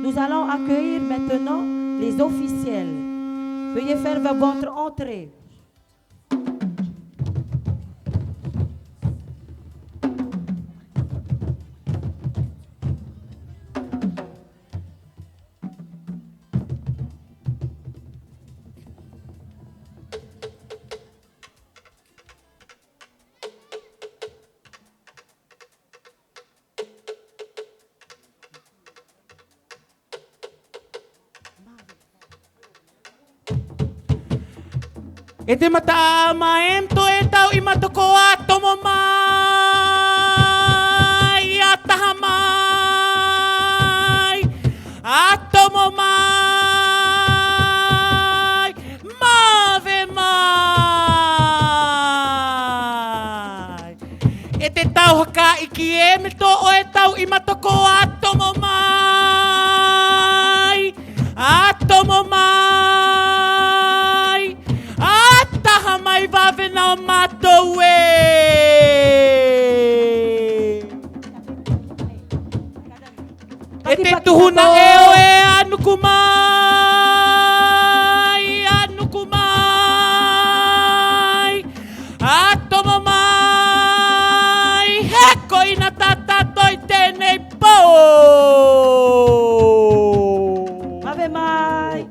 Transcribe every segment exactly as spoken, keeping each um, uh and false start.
Nous allons accueillir maintenant les officiels. Veuillez faire votre entrée. E te mata maem to e tau i matoko a tomo mai, a taha mai, a tomo mai, mave mai. E te tau haka iki e me to o e tau i matoko a tomo mai, a tomo mai, a taha mai vave na o matou e. E te tuhu na e o e a nuku mai, a nuku mai, a tomo mai, he ko ina tata to i tenei po. Mave mai.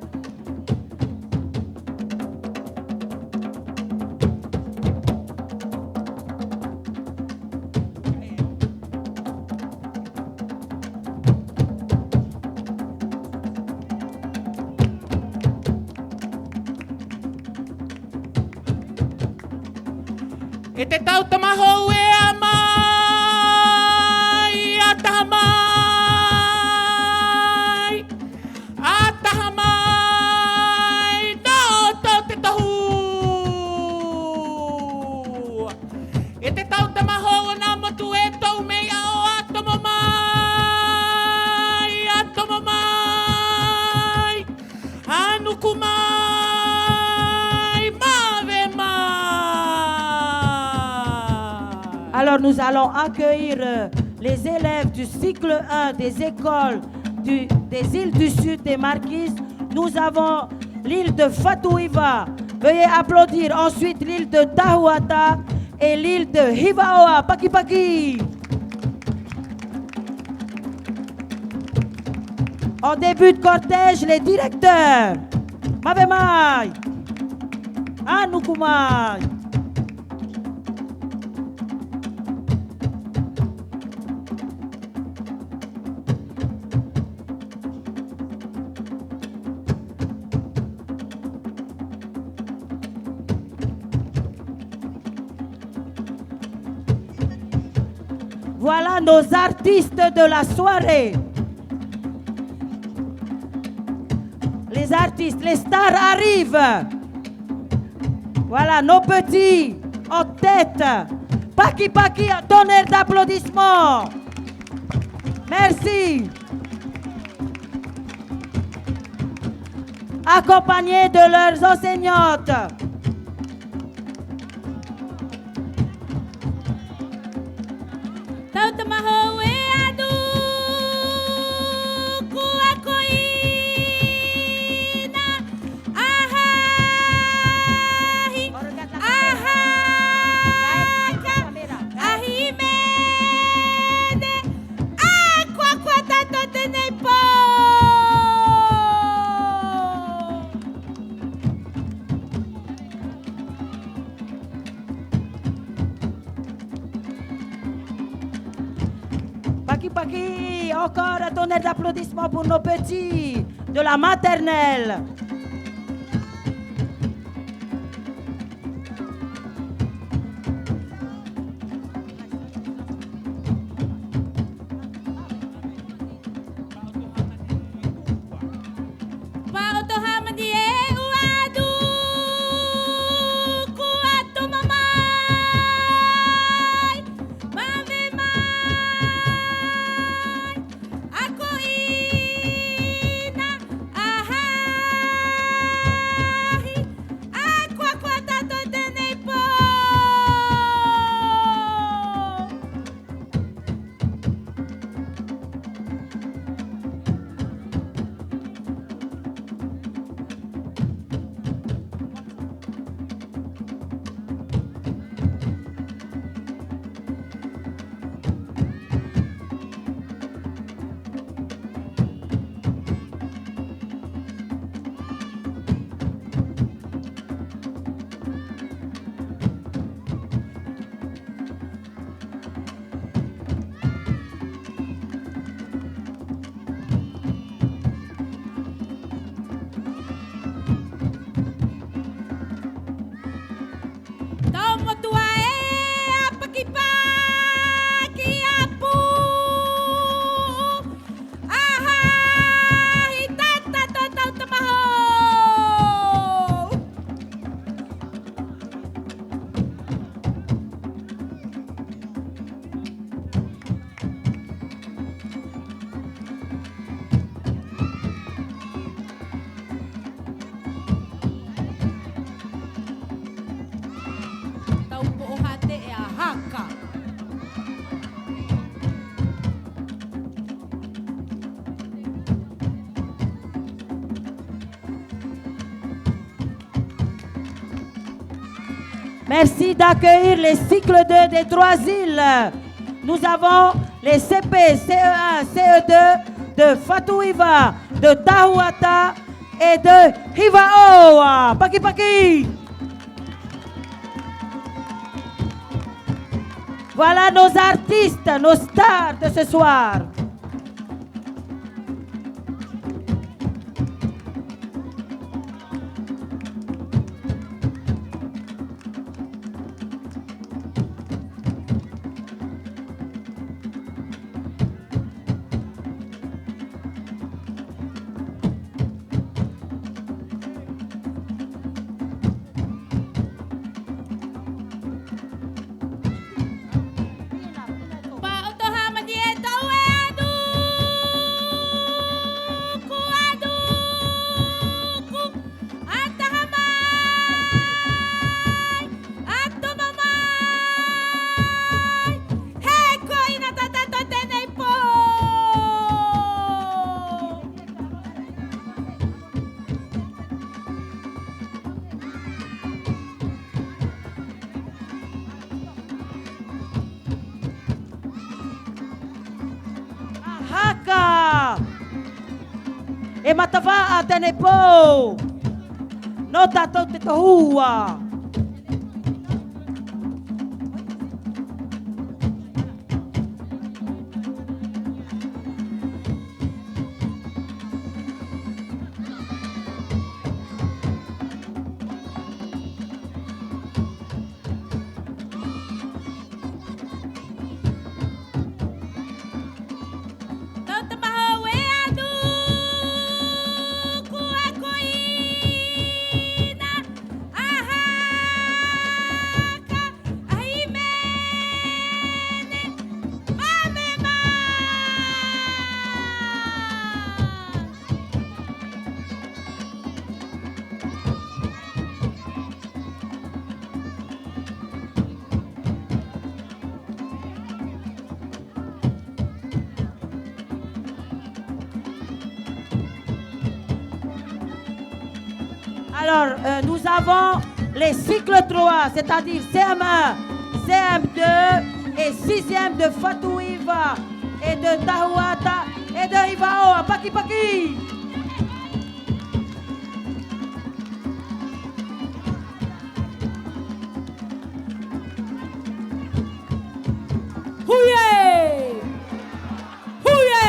E te tau tama hou e a mai, a taha mai, a taha mai, no to te tohu. E te tau tama hou na motu e tou mei a o a tomo mai, a tomo mai, a nuku mai, mave mai. Alors nous allons accueillir, euh, les élèves du cycle un des écoles du, des îles du Sud des Marquises. Nous avons l'île de Fatuhiva. Veuillez applaudir ensuite l'île de Tahuata et l'île de Hivaoa. Paki paki. En début de cortège, les directeurs. Mave mai. A nuku mai. Voilà nos artistes de la soirée. Les artistes, les stars arrivent. Voilà, nos petits en tête. Paki paki, un tonnerre d'applaudissements. Merci. Accompagnés de leurs enseignantes. Tau tama hou e a nuku a ko ina, a hahi, a haka, a himene, a ko a ko a tato tenei po. Paki paki, encore un tonnerre d'applaudissements pour nos petits de la maternelle. Pa'o to hamani e uadu, ko a tomo mai, mave mai, a ko ina, a ha Merci d'accueillir les cycles deux des Trois Îles. Nous avons les C P, C E un, C E deux de Fatuiva, de Tahuata et de Hivaoa. Paki paki. Voilà nos artistes, nos stars de ce soir. Haka. E matava'a tene po. No tatou te tohua. Alors, euh, nous avons les cycles trois, c'est-à-dire C M un, C M deux et sixième de Fatuiva et de Tahuata et de Hivaoa. Paki paki. Huye! Huye!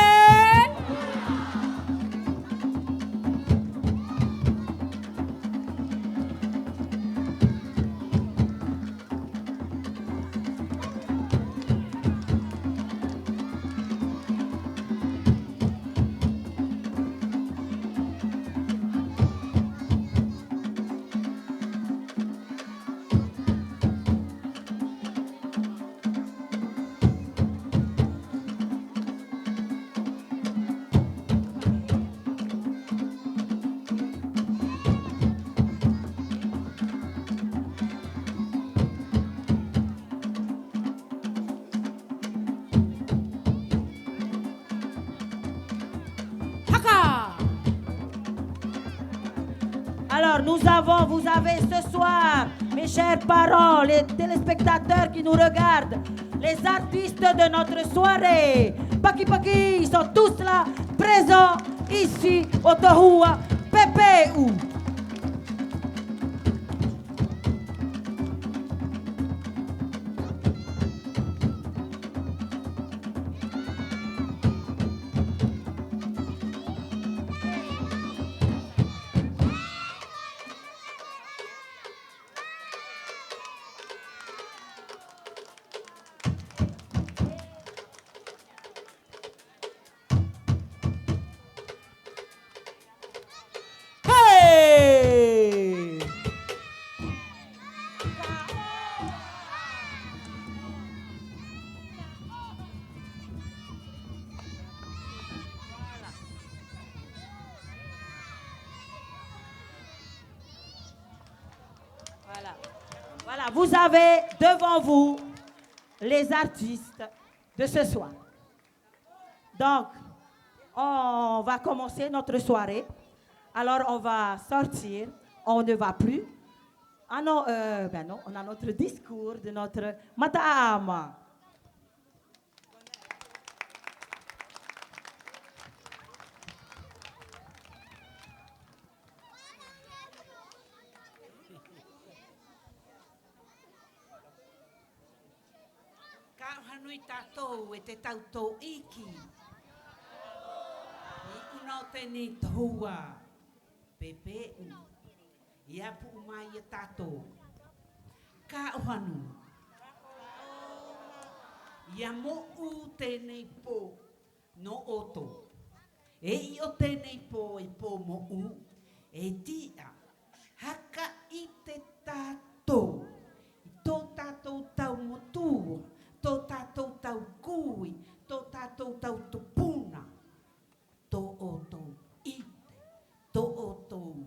Haka. Alors, nous avons, vous avez ce soir, mes chers parents, les téléspectateurs qui nous regardent, les artistes de notre soirée. Paki paki, ils sont tous là, présents ici au Tohua Pepeu. Hey! Voilà. Voilà, vous avez devant vous les artistes de ce soir. Donc, on va commencer notre soirée. Alors, on va sortir, on ne va plus. À no-, euh, ben non, on a notre discours de notre Mata'aama. Kaohanu i tatou e te tau to'iki. I una o tenei tohua pepe'u. Ia pu'u mai ia tatou. Kaohanu. Ia mo'u tenei po no oto. E i o tenei po e po mo'u, e tia haka ite tatou i to tatou tau motua, to tatou tau kui, to tatou tau tupuna, to otou ite, to otou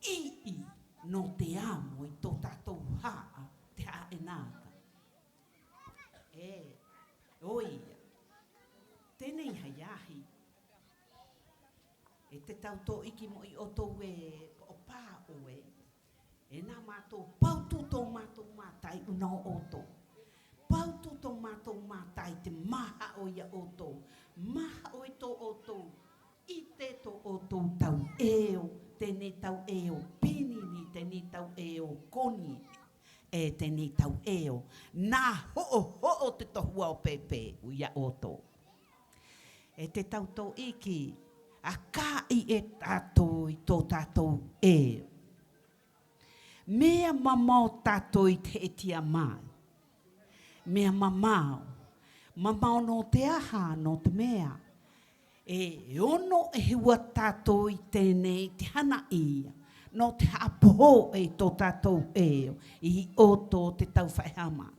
i'i, no te amo i to tatou ha'a, te ha'a enaka. E, oia. Tenei hai ahi. E te tau to'iki mo'i oto e, o pa o e. E na matou, pautu to matou mata i una o oto. Pautu to matou mata i te maha o ia oto. Maha o i to oto. I te to otou tau eo, tenei tau eo pinini, tenei tau eo koni, e tenei tau eo na ho'o ho'o te tohua o pepe, o ia oto. E te tau to'iki, a ka'i e tatou i to tatou eo. Mea mamao tatou i te he'e tiamai. Mea mamao. Mamao no te aha, no te mea. E ono e hua tatou i tenei te hana'i ia. No te ha'a poho'e i to tatou eo. I oto te tau fa'ehama.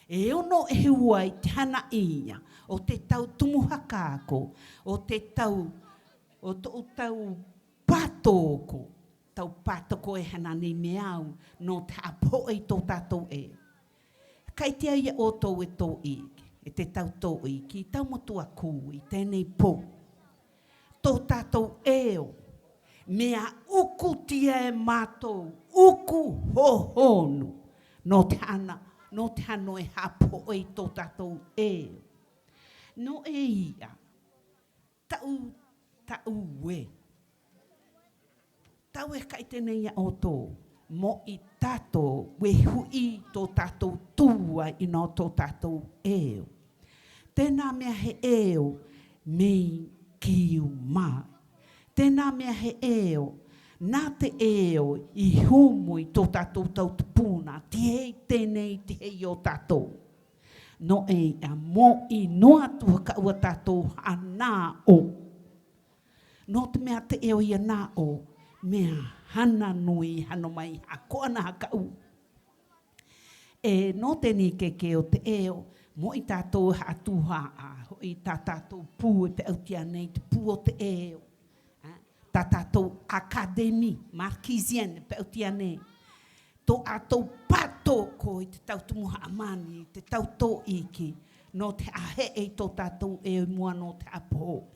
E ono e hua i te hana'i ia, o te tau tumu hakako, o te tau, o to, o tau patoko, tau patoko e hananei meau, no te ha'a poho'e i to tatou eo. Kaitia ia oto e to'iki, e te tau to'iki, tau motua kui, tenei po. To tatou eo, mea uku tiae matou, uku hohonu. No te hana, no te hano e ha'a poho'e i to tatou eo. No e ia, tau, tau e. Tau e ka'i tenei ia oto, mo'i tatou, we hu'i to tatou tua i no to tatou eo. Tena mea he eo, mei kiu mai. Tena mea he eo, na te eo, i humu i to tatou tau tupuna, ti hei tenei, ti hei o tatou. No e ia mo'i noa tu haka ua tatou hanao. No te mea te eo ia nao, mea hana nui hano mai hako ana haka u. E no te ni keke o te eo, mo'i tatou ha'a tuha a, ho'i ta tatou pu e pe'u tiane i te pu o te eo. A, ta tatou académie marquisienne pe'u tiane. To tatou patoko i te tau tumu ha'a mani, te tau to'iki, no te ha'a he'e i to tatou eo i mua no te ha'a poho'e.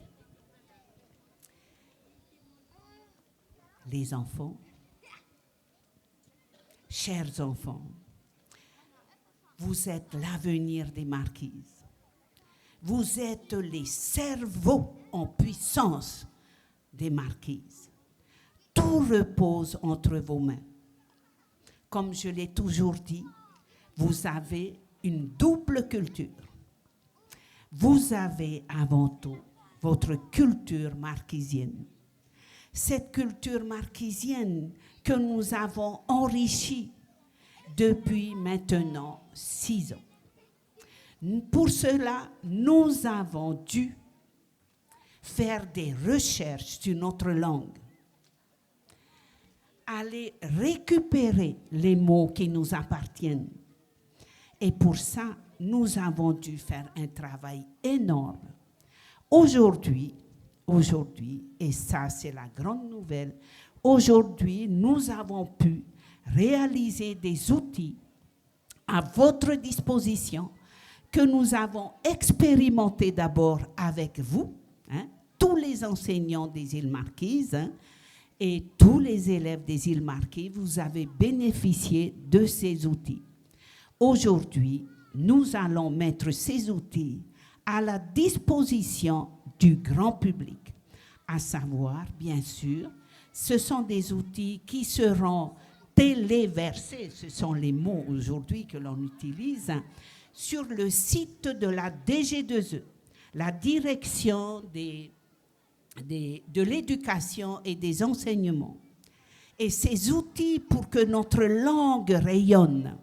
Les enfants, chers enfants, vous êtes l'avenir des Marquises. Vous êtes les cerveaux en puissance des Marquises. Tout repose entre vos mains. Comme je l'ai toujours dit, vous avez une double culture. Vous avez avant tout votre culture marquisienne. Cette culture marquisienne que nous avons enrichie depuis maintenant six ans. Pour cela, nous avons dû faire des recherches sur notre langue. Aller récupérer les mots qui nous appartiennent. Et pour ça, nous avons dû faire un travail énorme. Aujourd'hui, aujourd'hui, et ça c'est la grande nouvelle, aujourd'hui, nous avons pu réaliser des outils à votre disposition que nous avons expérimenté d'abord avec vous, hein, tous les enseignants des îles Marquises, hein, Et tous les élèves des îles Marquises, vous avez bénéficié de ces outils. Aujourd'hui, nous allons mettre ces outils à la disposition du grand public. À savoir, bien sûr, ce sont des outils qui seront téléversés, ce sont les mots aujourd'hui que l'on utilise, sur le site de la D G deux E, la direction des, des, de l'éducation et des enseignements. Et ces outils pour que notre langue rayonne,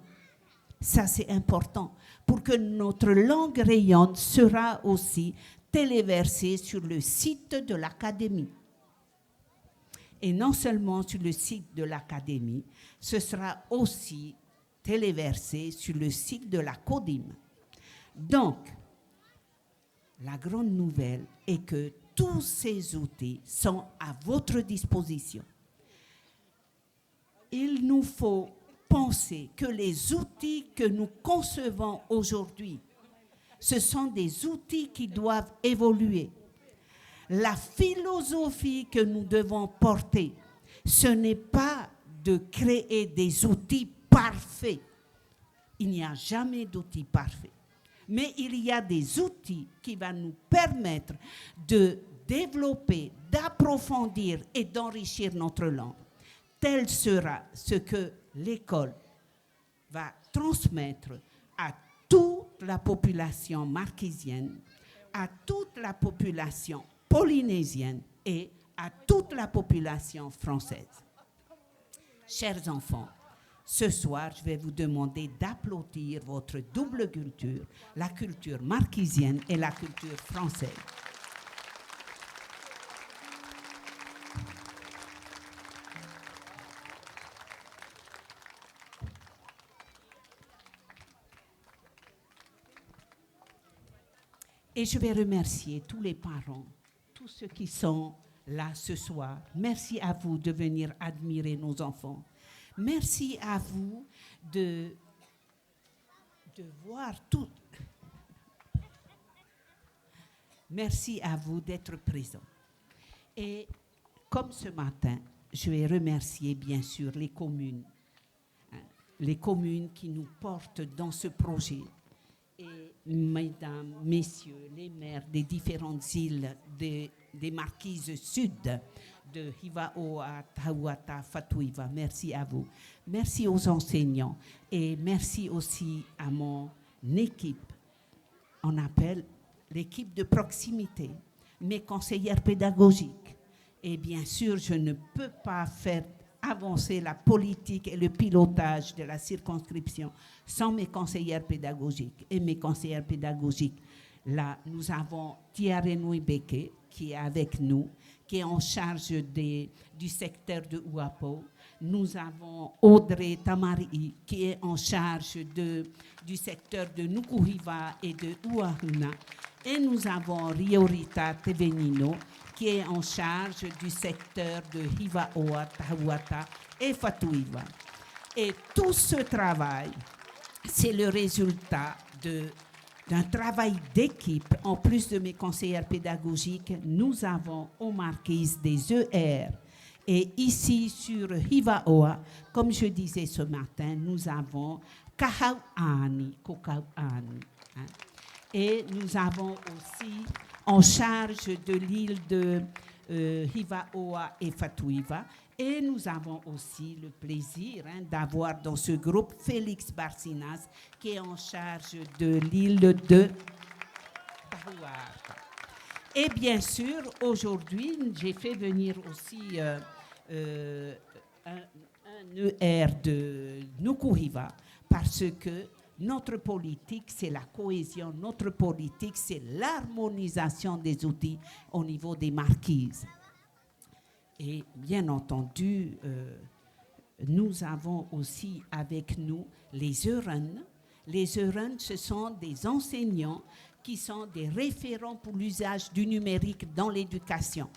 ça c'est important, pour que notre langue rayonne sera aussi téléversé sur le site de l'académie. Et non seulement sur le site de l'académie, ce sera aussi téléversé sur le site de la CODIM. Donc, la grande nouvelle est que tous ces outils sont à votre disposition. Il nous faut penser que les outils que nous concevons aujourd'hui, ce sont des outils qui doivent évoluer. La philosophie que nous devons porter, ce n'est pas de créer des outils parfaits. Il n'y a jamais d'outil parfait. Mais il y a des outils qui vont nous permettre de développer, d'approfondir et d'enrichir notre langue. Tel sera ce que l'école va transmettre à toute la population marquisienne, à toute la population polynésienne et à toute la population française. Chers enfants, ce soir, je vais vous demander d'applaudir votre double culture, la culture marquisienne et la culture française. Et je vais remercier tous les parents, tous ceux qui sont là ce soir. Merci à vous de venir admirer nos enfants. Merci à vous de, de voir tout. Merci à vous d'être présents. Et comme ce matin, je vais remercier bien sûr les communes, hein, les communes qui nous portent dans ce projet. Et mesdames, messieurs les maires des différentes îles de, des Marquises Sud, de Hiva Oa, Tahuata, Fatuiva, merci à vous. Merci aux enseignants et merci aussi à mon équipe. On appelle l'équipe de proximité, mes conseillères pédagogiques. Et bien sûr, je ne peux pas faire avancer la politique et le pilotage de la circonscription sans mes conseillères pédagogiques. Et mes conseillères pédagogiques, là, nous avons Tiare Nuibeke, qui est avec nous, qui est en charge des, du secteur de Uapo. Nous avons Audrey Tamari, qui est en charge de, du secteur de Nukuhiva et de Uahuna. Et nous avons Riorita Tevenino, qui est en charge du secteur de Hiva Oa, Tahuata et Fatuiva. Et tout ce travail, c'est le résultat de, d'un travail d'équipe. En plus de mes conseillères pédagogiques, nous avons aux Marquises des E R. Et ici, sur Hiva Oa, comme je disais ce matin, nous avons Kahauani, Kokauani, hein. Et nous avons aussi en charge de l'île de, euh, Hiva Oa et Fatuiva. Et nous avons aussi le plaisir, hein, d'avoir dans ce groupe Félix Barcinas, qui est en charge de l'île de Tahuata. Et bien sûr, aujourd'hui, j'ai fait venir aussi, euh, euh, un, un E R de Nukuhiva, parce que notre politique, c'est la cohésion, notre politique, c'est l'harmonisation des outils au niveau des Marquises. Et bien entendu, euh, nous avons aussi avec nous les Euren. Les Euren, ce sont des enseignants qui sont des référents pour l'usage du numérique dans l'éducation.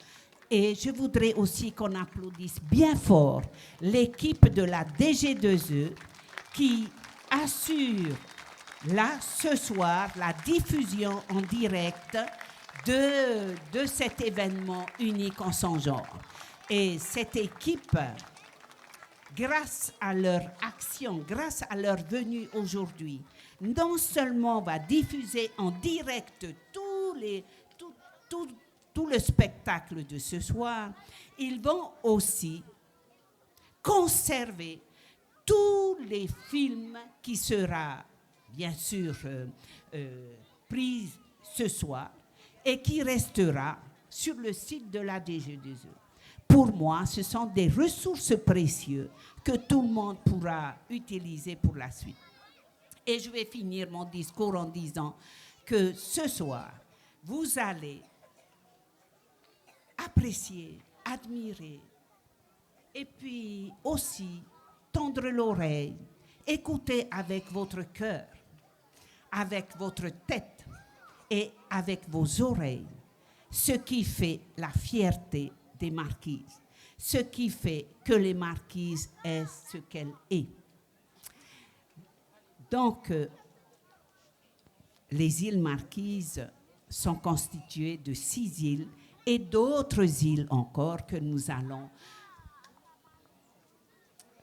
Et je voudrais aussi qu'on applaudisse bien fort l'équipe de la D G deux E qui assure là, ce soir, la diffusion en direct de, de cet événement unique en son genre. Et cette équipe, grâce à leur action, grâce à leur venue aujourd'hui, non seulement va diffuser en direct tous les, tout, tout, tout le spectacle de ce soir, ils vont aussi conserver tous les films qui sera, bien sûr, euh, euh, pris ce soir et qui restera sur le site de la D G deux E. Pour moi, ce sont des ressources précieuses que tout le monde pourra utiliser pour la suite. Et je vais finir mon discours en disant que ce soir, vous allez apprécier, admirer, et puis aussi tendre l'oreille, écouter avec votre cœur, avec votre tête et avec vos oreilles ce qui fait la fierté des Marquises, ce qui fait que les Marquises est ce qu'elle est. Donc, euh, les îles Marquises sont constituées de six îles et d'autres îles encore que nous allons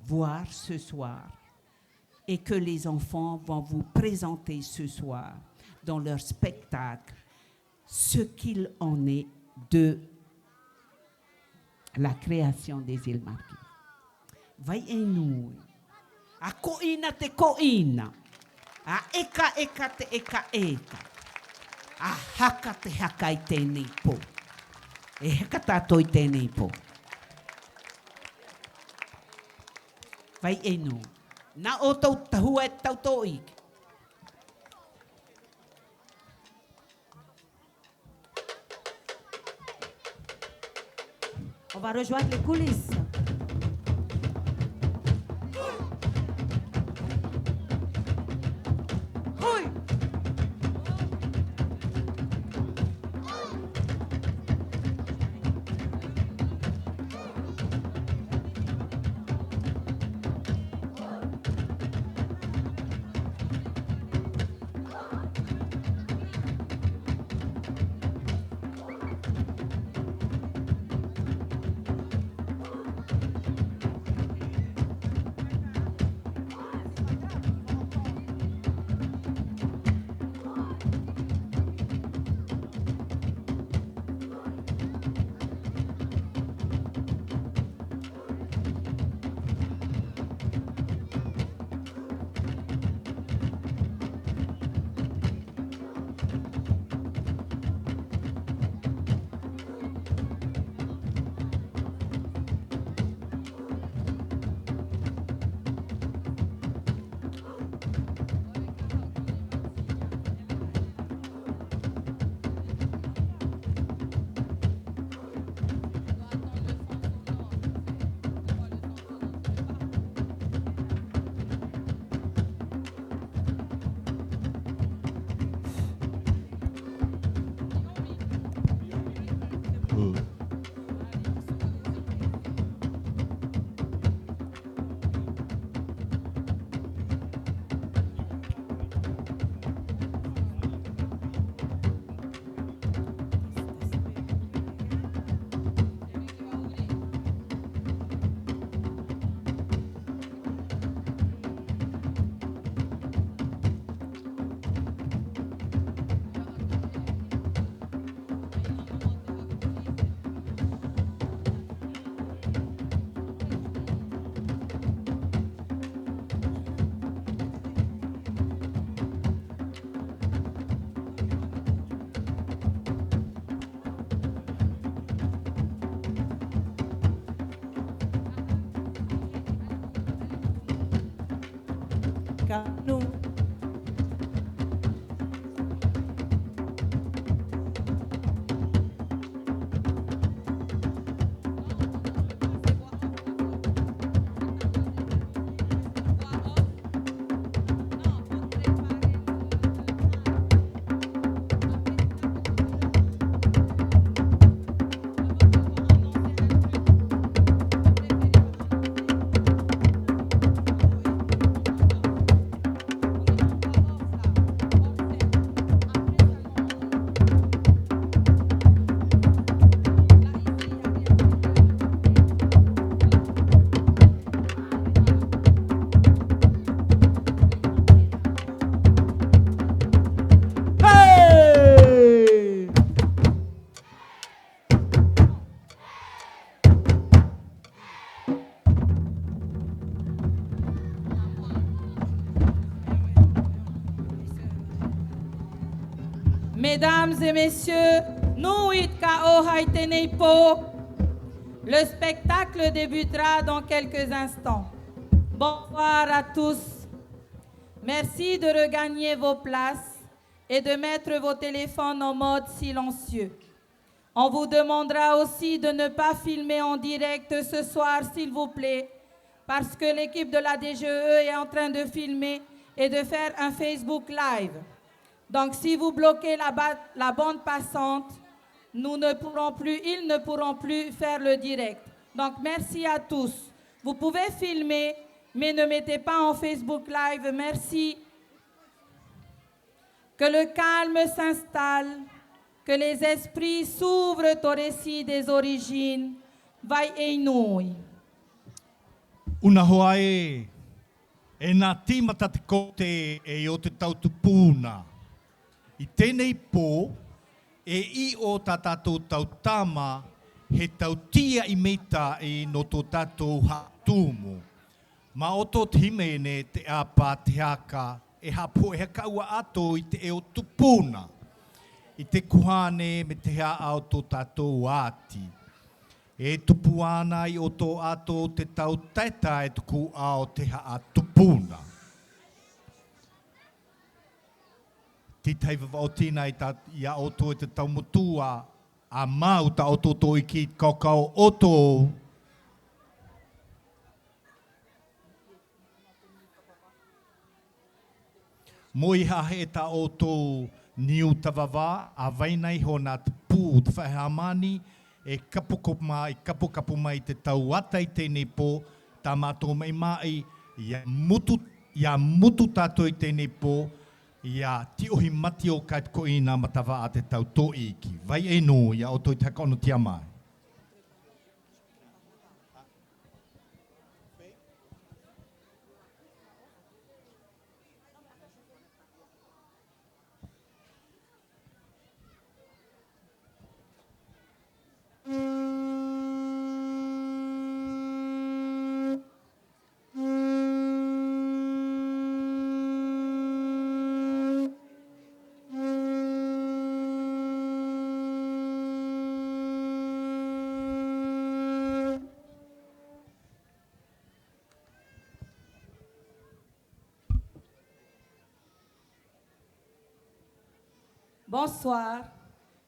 voir ce soir et que les enfants vont vous présenter ce soir dans leur spectacle ce qu'il en est de la création des îles Marquises. Vai e nui. A koina te koina. A ekaeka te ekaeka. A haka te haka i tenei po. E haka tatou i tenei po. Vai e nui. Na o tau tahua e tau to'i. On va rejoindre les coulisses. Kanu. Mesdames et messieurs, nuuid ka ō hai tenei po. Le spectacle débutera dans quelques instants. Bonsoir à tous. Merci de regagner vos places et de mettre vos téléphones en mode silencieux. On vous demandera aussi de ne pas filmer en direct ce soir, s'il vous plaît, parce que l'équipe de la D G E est en train de filmer et de faire un Facebook Live. Donc, si vous bloquez la ba-, la bande passante, nous ne pourrons plus, ils ne pourront plus faire le direct. Donc, merci à tous. Vous pouvez filmer, mais ne mettez pas en Facebook Live. Merci. Que le calme s'installe, que les esprits s'ouvrent au récit des origines. Vai ei nui. Una hoa e, e na tima ta te kote e o te tau tupuna. I tenei po, e i o ta tatou tau tama, he tau tia i meita i no to tatou ha tumu. Ma o to te himene te apa te haka, e hapo e haka ua ato i te e o tupuna. I te kuhane me te ha a o to tatou ati. E tupu ana i o to ato te tau taeta e tuku a o te ha a tupuna. Ti tai vava o tina i ta, i a o to e te tau mutua, a mau ta o to to i ki kakao o to. Mo i hahe ta o to niu tavava, a vaina i hona te pu te faehamani, e kapu kapu mai, e kapu kapu mai te tau ata i tenei po, ta mato mai mai, ia mutu, ia mutu tato i tenei po, ia ti ohi mati o kai te ko ina ma tava a te tau to iki. Vai ei nui, ia o to i te haka ono tia mai. Bonsoir,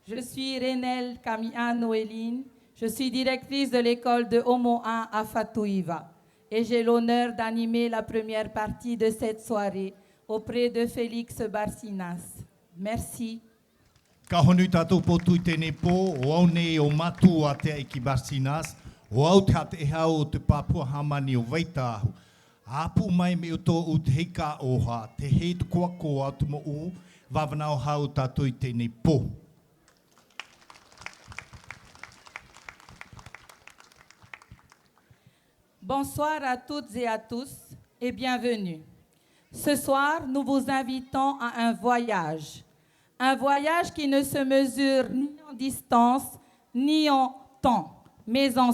je suis Renel Camilla Noéline, je suis directrice de l'école de Omo un à Fatoiva et j'ai l'honneur d'animer la première partie de cette soirée auprès de Félix Barcinas. Merci. Ka honu i tatou potu i tenei po, o au nei o Matua Teaiki Barcinas, o au te hate'ehau o te Papua Hamani o Vaitahu. A pu'u mai me uto u te hei ka oha, te hei te koakoa o te mo'u, vavanaohau tatou i tenei po. Bonsoir à toutes et à tous et bienvenue. Ce soir, nous vous invitons à un voyage. Un voyage qui ne se mesure ni en distance, ni en temps, mais en,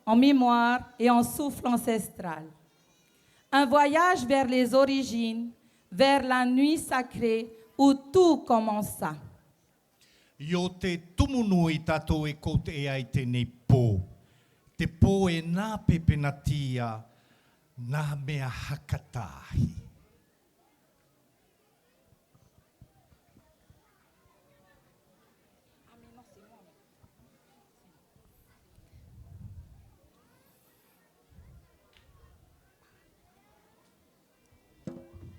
en mémoire et en souffle ancestral. Un voyage vers les origines, vers la nuit sacrée où tout commença. Io te tumu nui tatou e koute ai tenei po. Te po e na pepe na tia, na mea hakatahi.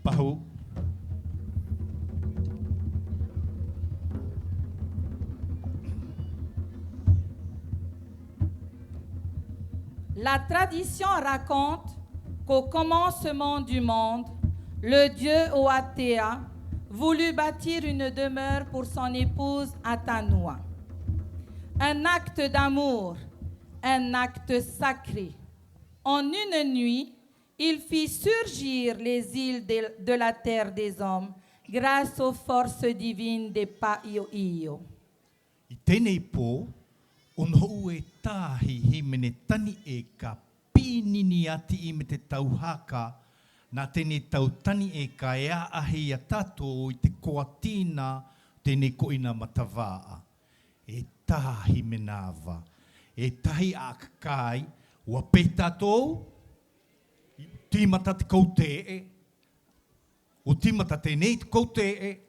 Pahu. La tradition raconte qu'au commencement du monde, le dieu Oatea voulut bâtir une demeure pour son épouse Atanua. Un acte d'amour, un acte sacré. En une nuit, il fit surgir les îles de, de la terre des hommes grâce aux forces divines de Paioio. I tenei po, o nohu e tahi himene tani eka pinini ati i me te tau haka, na tenei tau tani eka e a'ahi ia tatou i te koatina Teni ko ina matava'a, e tahi menava, e tahi a kakai, ua peta tou, timata te kaute'e, o timata tenei te kaute'e.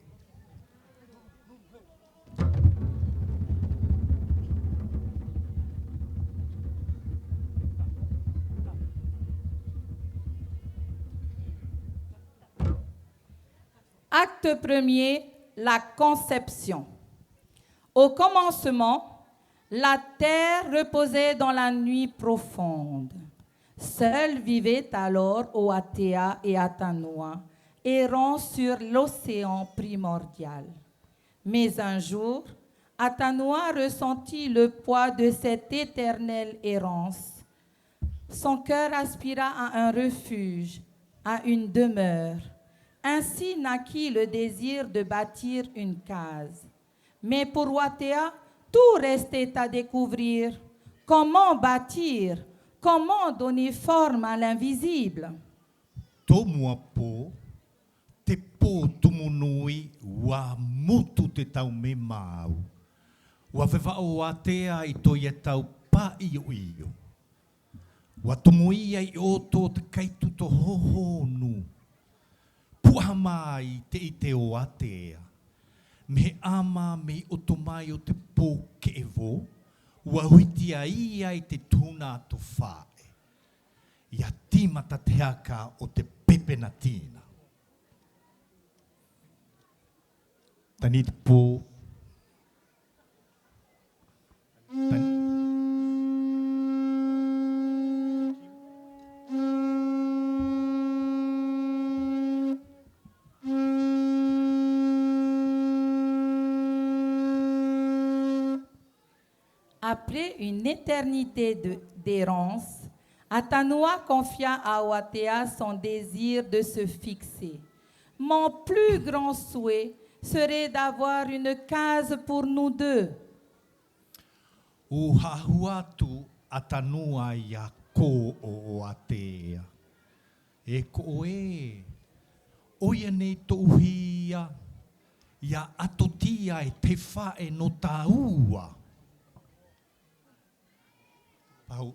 Acte premier, la conception. Au commencement, la terre reposait dans la nuit profonde. Seuls vivaient alors Oatea et Atanoa, errants sur l'océan primordial. Mais un jour, Atanoa ressentit le poids de cette éternelle errance. Son cœur aspira à un refuge, à une demeure. Ainsi naquit le désir de bâtir une case. Mais pour Oatea, tout restait à découvrir. Comment bâtir ? Comment donner forme à l'invisible ? Tomuapo, te po tumunui, ua mutu te tau memau. Ua veva'o Oatea i to'i a tau pa ioio. Ua tomo ia i oto o te kaituto hohonu. Pu'a mai te ite o Oatea. Mehe ama mei oto mai o te po ke'evo, ua uhitia ia i te tuhuna ato fa'e. Ia timata te haka o te pepe natina. Tani te po. Tani. Après une éternité de, d'errance, Atanoa confia à Oatea son désir de se fixer. Mon plus grand souhait serait d'avoir une case pour nous deux. Ua hahu atu Atanoa ia ko Oatea. E ko e, oia nei to'u hia, ia atotia e te fa'e no taua. Pahu.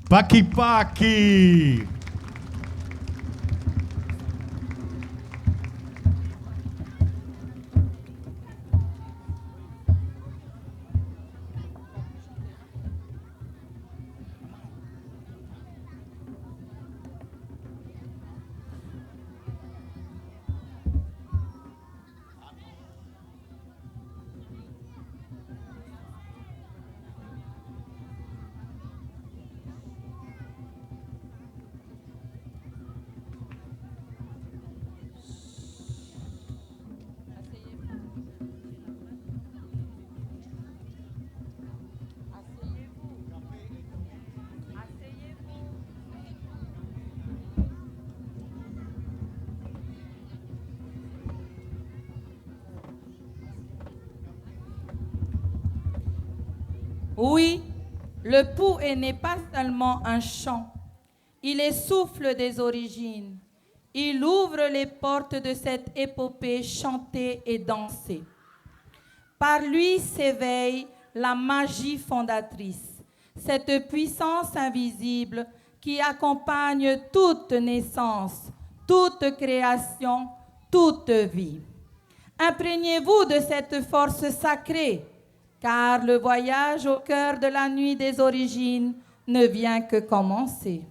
Pakipaki. Oui, le Pou est, n'est pas seulement un chant. Il est souffle des origines. Il ouvre les portes de cette épopée chantée et dansée. Par lui s'éveille la magie fondatrice, cette puissance invisible qui accompagne toute naissance, toute création, toute vie. Imprégnez-vous de cette force sacrée, car le voyage au cœur de la nuit des origines ne vient que commencer.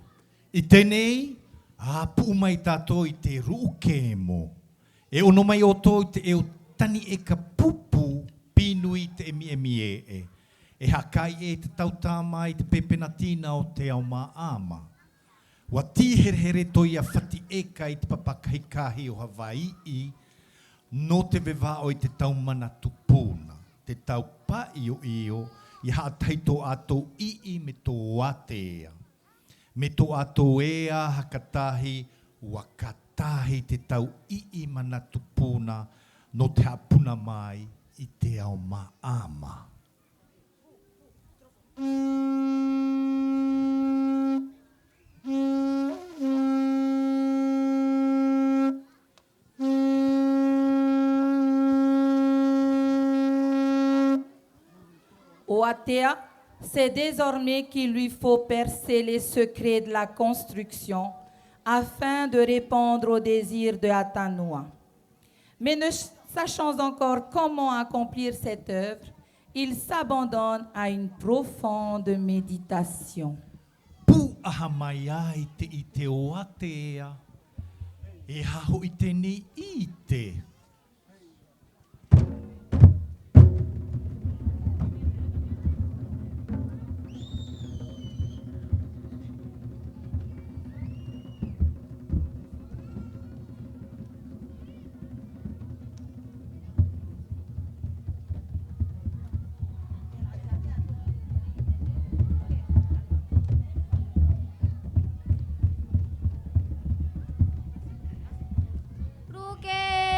I tenei, a puʻu mai tatou i te ruʻu kemo, e ono mai outou i te eotani eka pupu pinu i te emiemi eʻe, e hakaʻi e te tautama i te pepena tina o te ao maʻama. Ua ti herehere toʻia fati eka i te papa kahikahi o Havaiʻi, no te vevaʻo i te tau mana tupuna, te tau paʻioʻio, ia haʻa tahi to atou iʻi me to atea. Me to atou ea haka tahi, ua ka tahi te tau iʻi mana tupuna, no te haʻapuna mai i te ao maʻama. O Atea, c'est désormais qu'il lui faut percer les secrets de la construction afin de répondre au désir de Atanoa. Mais ne ch-, sachant encore comment accomplir cette œuvre, il s'abandonne à une profonde méditation. Puʻa mai ai te ite o Atea, e haho i te ni ite.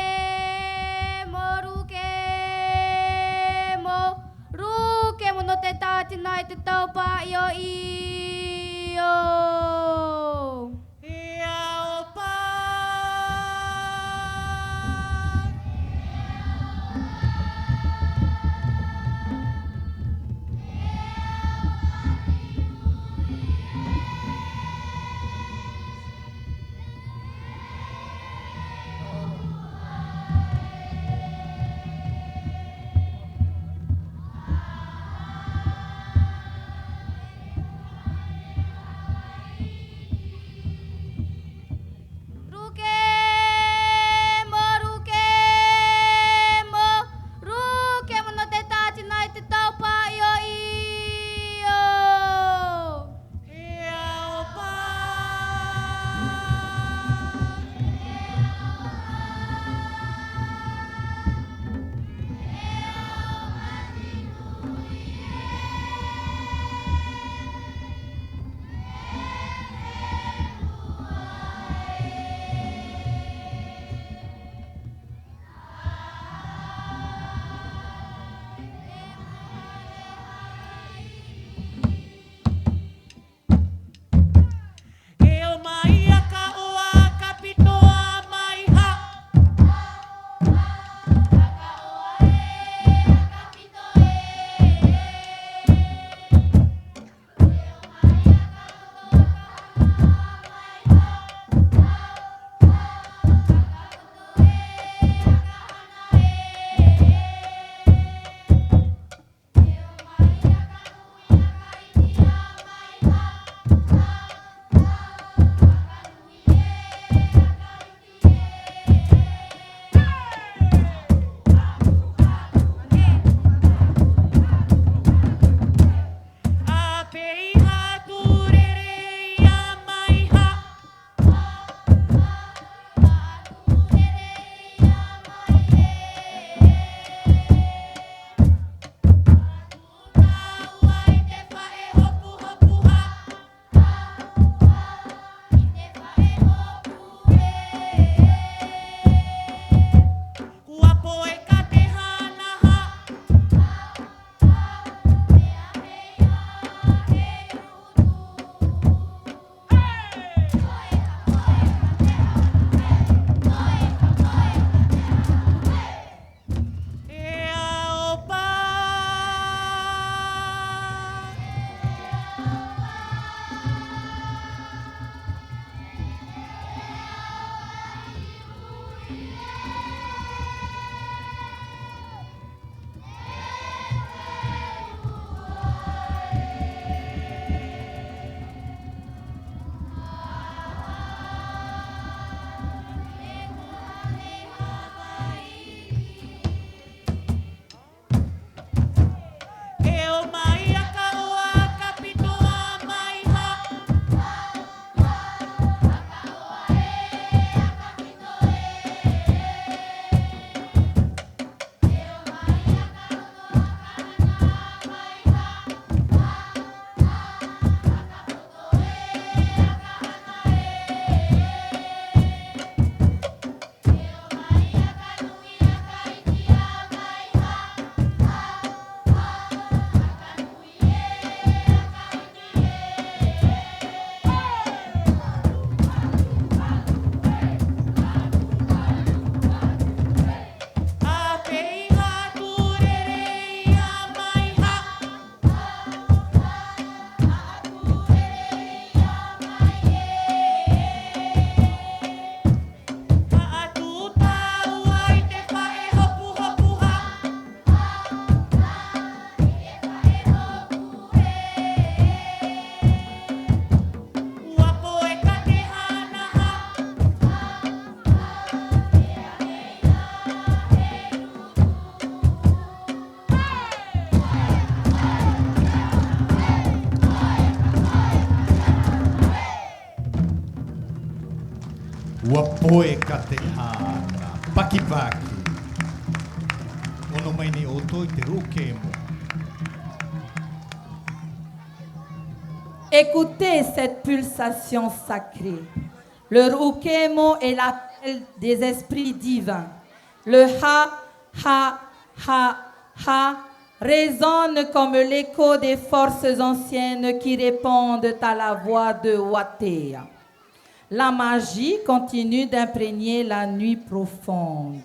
Rukemo, rukemo, rukemo no te tatina i te tau paʻioʻio. Ua poe ka te hata. Pakipaki. Ono mai ni oto i te ru'u kemo. Écoutez cette pulsation sacrée. Le ru'u kemo est l'appel des esprits divins. Le ha, ha, ha, ha résonne comme l'écho des forces anciennes qui répondent à la voix de Watea. La magie continue d'imprégner la nuit profonde.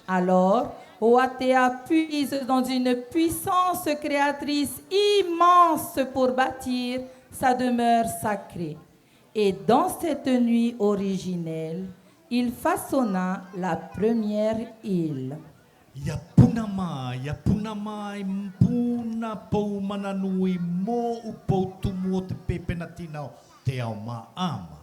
Alors, Watea puise dans une puissance créatrice immense pour bâtir sa demeure sacrée. Et dans cette nuit originelle, il façonna la première île. Ya puna mai, ya puna mai, puna pou mananui mo'u pou tumu o te pepe na tina o te ao ma'ama.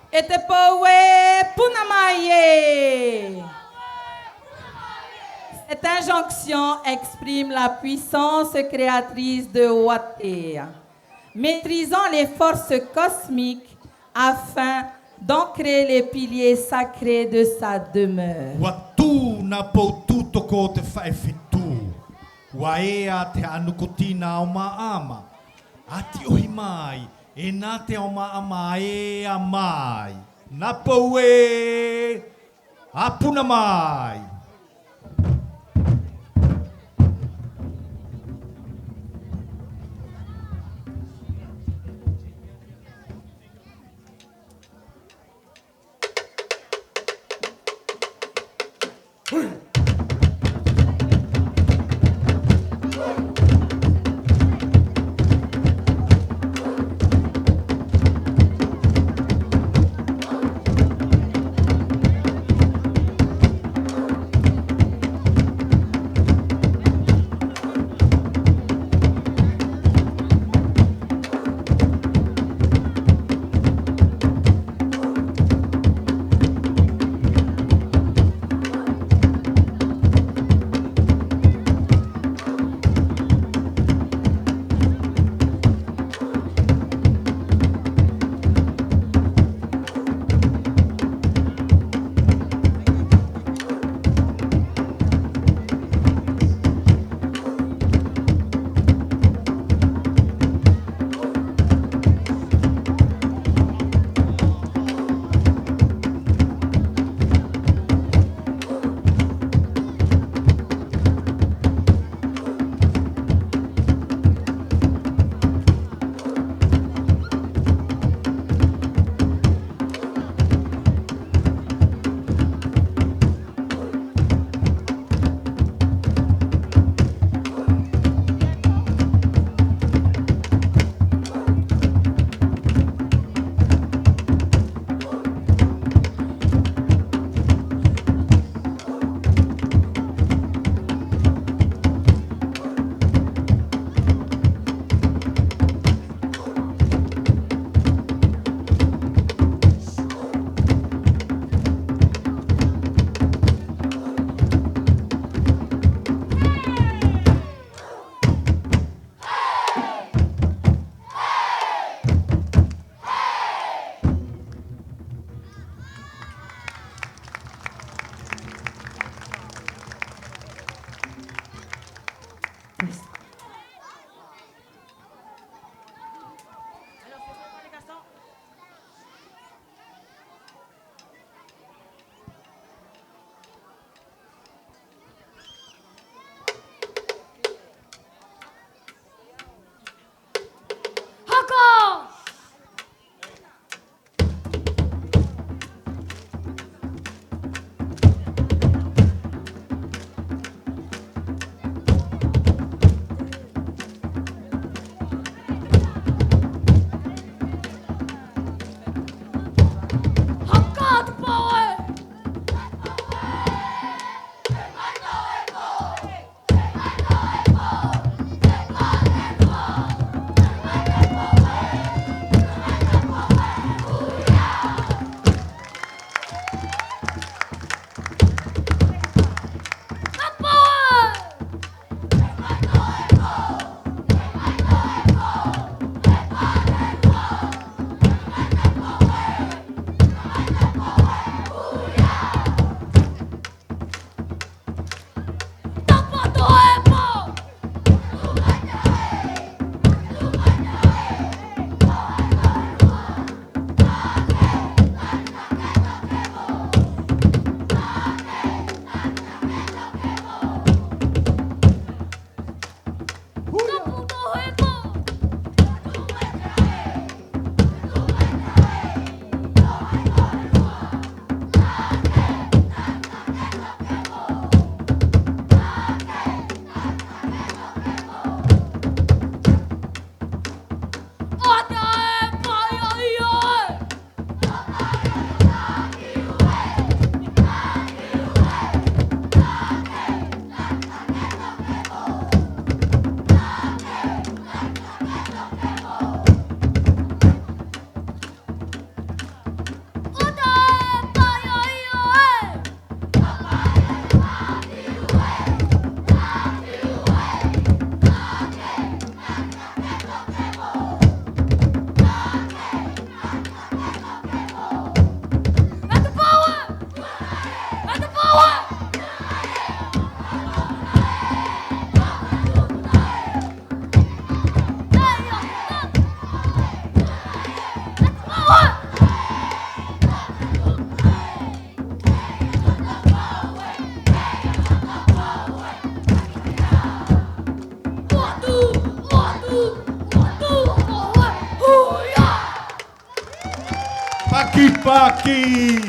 E te poe, puna mai e. Cette injonction exprime la puissance créatrice de Watea, maîtrisant les forces cosmiques afin d'ancrer les piliers sacrés de sa demeure. Ua tu na pou tu toko te fae fitu. Ua ea te hanuku tina ao ma'ama. Ati ohi mai, e na te ao ma'ama ea mai. Na poe, a puna mai. Paki.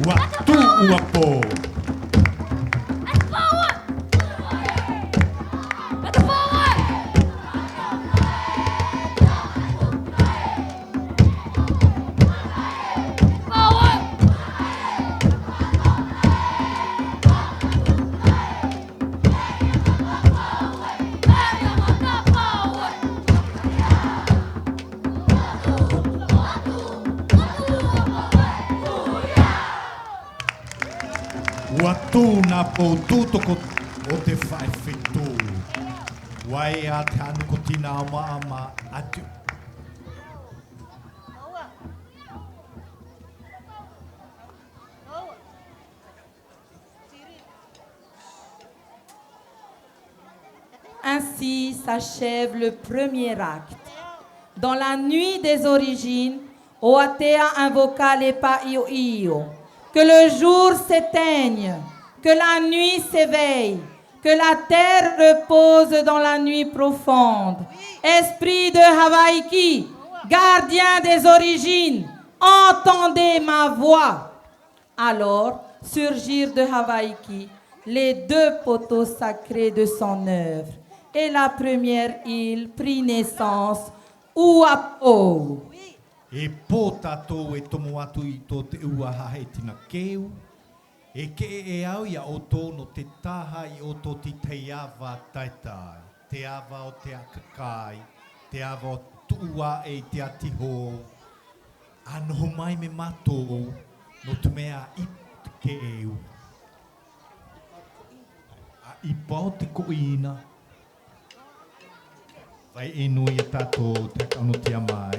Waktu uapo. Uatu na po tutoko o te faefetu. Wae a te anu ko tina ama ama atu. Ainsi s'achève le premier acte. Dans la nuit des origines, Oatea invoqua l'Epa Io Io. Que le jour s'éteigne, que la nuit s'éveille, que la terre repose dans la nuit profonde. Esprit de Havaiki, gardien des origines, entendez ma voix. Alors surgirent de Havaiki les deux poteaux sacrés de son œuvre, et la première île prit naissance, Uapo. E po tatou e tomo atu i to te ua hahe tina keu, e ke'e au ia outou no te taha i oto ti te ava taetae, te ava o te akakai, te ava o tu'u ae i te atihou, a noho mai me matou no te mea i te keu. A i pau te koina. Vai inu ia tatou te kanu tia mai.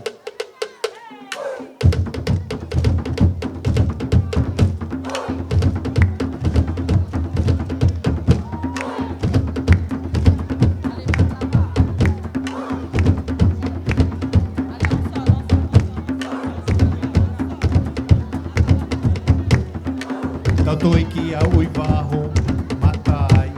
Tatou i ki a ui vaho, matai.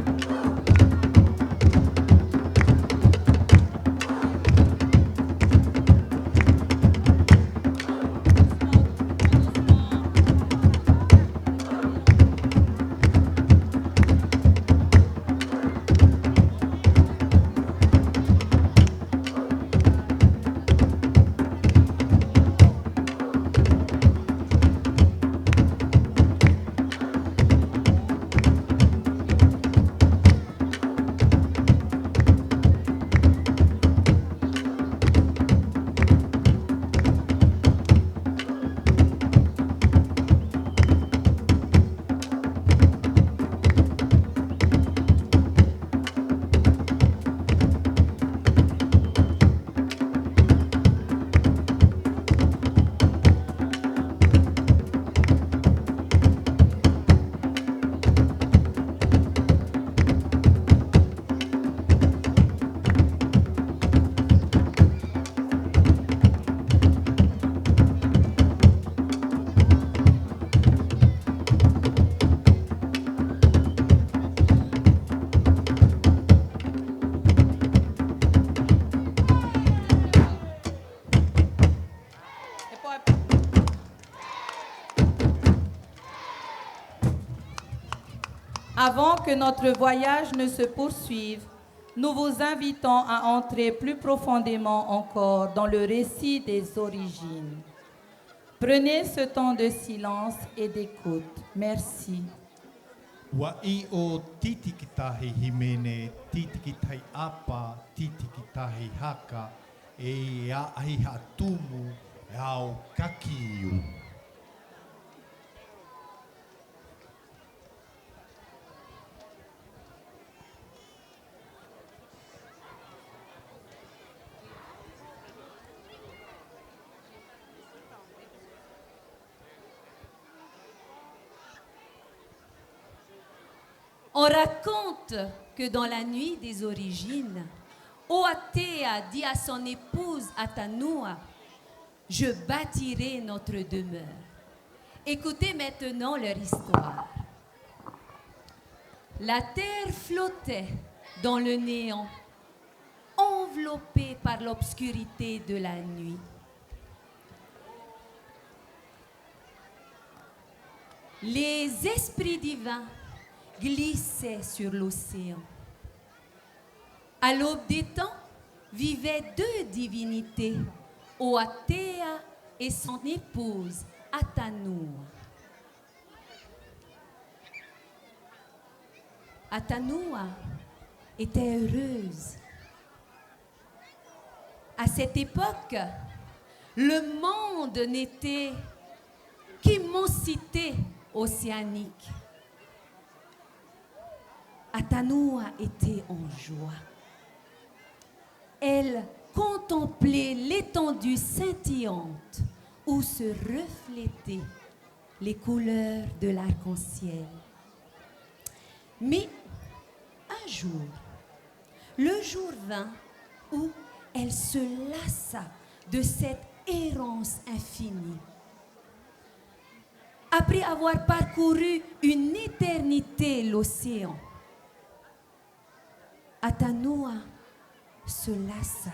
Avant que notre voyage ne se poursuive, nous vous invitons à entrer plus profondément encore dans le récit des origines. Prenez ce temps de silence et d'écoute. Merci. Ua i o titiki tahi himene, titiki tahi apa, titiki tahi haka, e a ahi hatumu, e au kakiu. On raconte que dans la nuit des origines, Oatea dit à son épouse Atanoa : « Je bâtirai notre demeure. » Écoutez maintenant leur histoire. La terre flottait dans le néant, enveloppée par l'obscurité de la nuit. Les esprits divins glissaient sur l'océan. À l'aube des temps, vivaient deux divinités, Oatea et son épouse, Atanoa. Atanoa était heureuse. À cette époque, le monde n'était qu'immensité océanique. Atanoa était en joie. Elle contemplait l'étendue scintillante où se reflétaient les couleurs de l'arc-en-ciel. Mais un jour, le jour vint où elle se lassa de cette errance infinie. Après avoir parcouru une éternité l'océan, Atanoa se lassa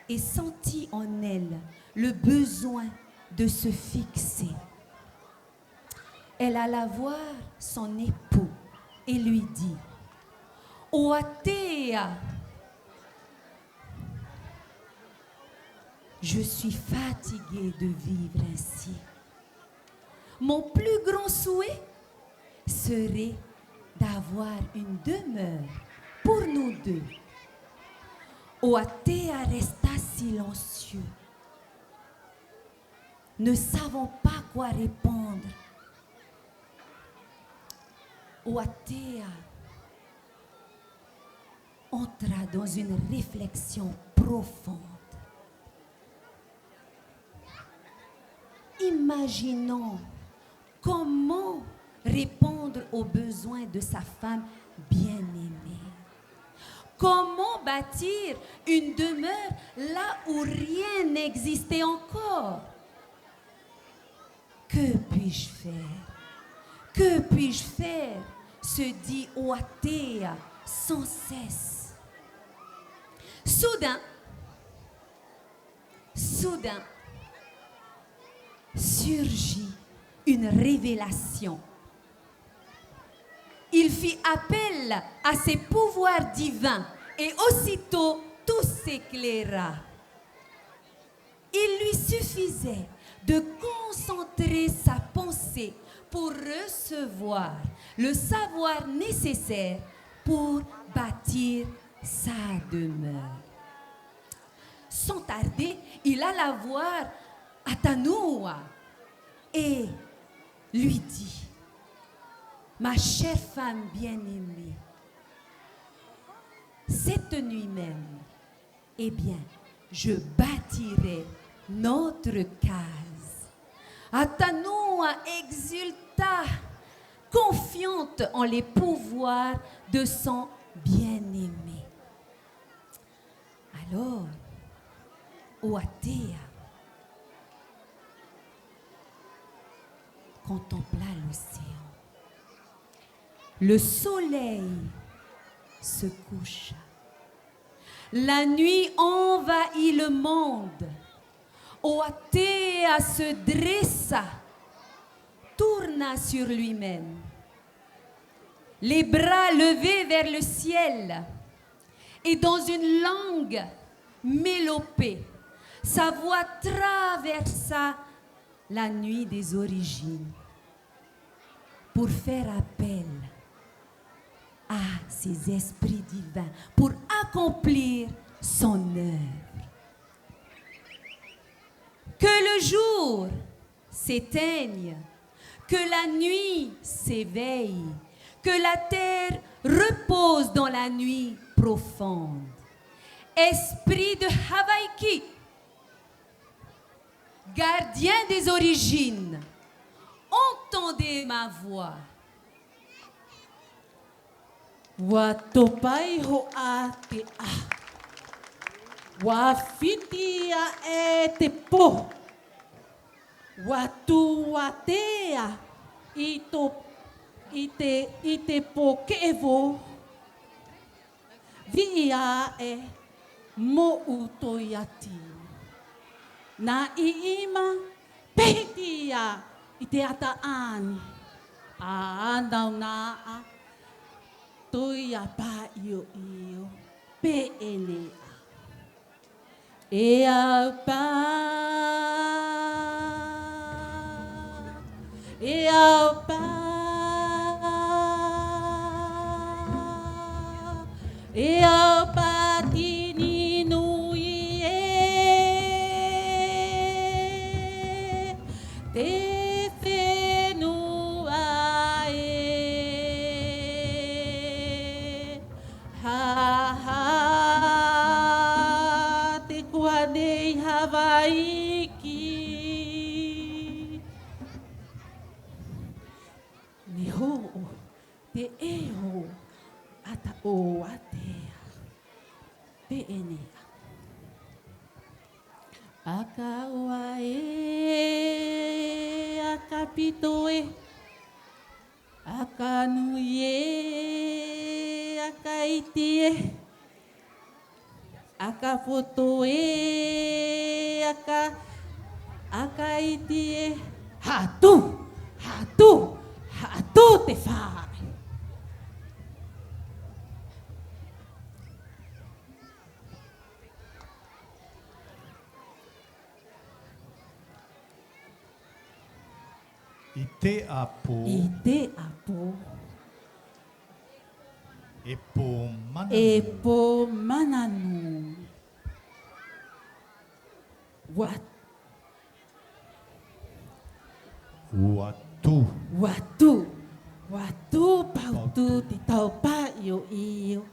et sentit en elle le besoin de se fixer. Elle alla voir son époux et lui dit : « Oatea, je suis fatiguée de vivre ainsi. Mon plus grand souhait serait d'avoir une demeure pour nous deux. » Oatea resta silencieux, ne savant pas quoi répondre. Oatea entra dans une réflexion profonde. Imaginons comment répondre aux besoins de sa femme bien-aimée. Comment bâtir une demeure là où rien n'existait encore ? Que puis-je faire ? Que puis-je faire ? Se dit Oatea sans cesse. Soudain, soudain, surgit une révélation. Il fit appel à ses pouvoirs divins et aussitôt tout s'éclaira. Il lui suffisait de concentrer sa pensée pour recevoir le savoir nécessaire pour bâtir sa demeure. Sans tarder, il alla voir Atanoa et lui dit : « Ma chère femme bien-aimée, cette nuit même, eh bien, je bâtirai notre case. » Atanoa exulta, confiante en les pouvoirs de son bien-aimé. Alors, Oatea contempla l'océan. Le soleil se coucha. La nuit envahit le monde. Oatea se dressa, tourna sur lui-même, les bras levés vers le ciel, et dans une langue mélopée, sa voix traversa la nuit des origines pour faire appel à ces esprits divins pour accomplir son œuvre. Que le jour s'éteigne, que la nuit s'éveille, que la terre repose dans la nuit profonde. Esprit de Havaiki, gardien des origines, entendez ma voix. Ua topa i ho Atea. Ua fiti ae te po. Ua tu Atea i to, i te, i te po ke'e vo. Vi'i ae mo'u toiati. Na i ima pehiti a i te ata'ani. A nauna a, toi a paioio, pene a. E au pa, e au pa, e au pa tini nui e, te fenua e. Ha, ha, te kuanei Hawaiki. Ni ho o te eo ata o Atea. Pene a. Aka oa e, aka pito e, aka nui e, aka iti e, aka foto e, aka, aka iti e. Hatu, hatu, hatu te fae. I te apo. I te apo. E po mananu. E po mananu. Wa, wa tu. Wa tu. Wa tu pautu te tau paioio.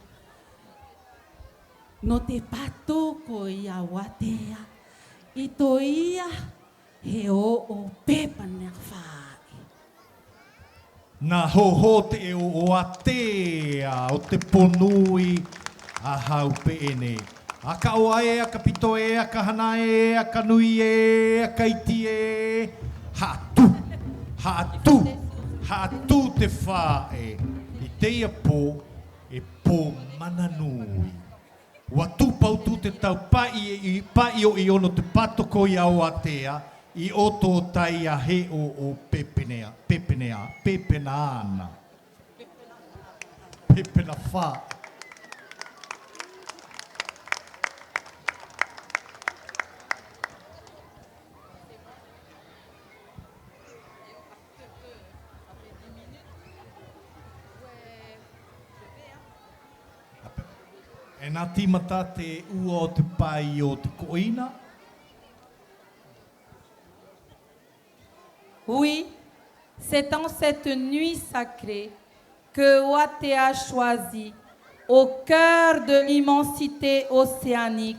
No te pato ko ia o Atea. Ito ia he o o pepe ne fae. Na hoho te eo o Atea o te po nui a hau pene. Aka oa e, aka pito e, aka hana e, aka nui e, aka iti e. Hatu, hatu, hatu te fae. I te ia po, e po mananui. Wa tu pautu te tau paioio, paioio no te pato ko ia o Atea, i oto o tai a he o o pepe ne a, pepe ne a, pepe na ana. Pepe na fae. E na timata te ua o te pai o te koina. Oui, c'est en cette nuit sacrée que Watea choisit, au cœur de l'immensité océanique,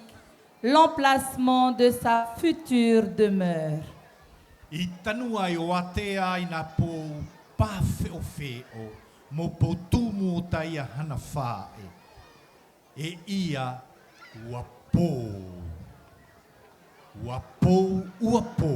l'emplacement de sa future demeure. I tanu ai o Watea i na po pa feofeo mo po tumu o tai a hana fae. E ia ua po. Ua po, ua po.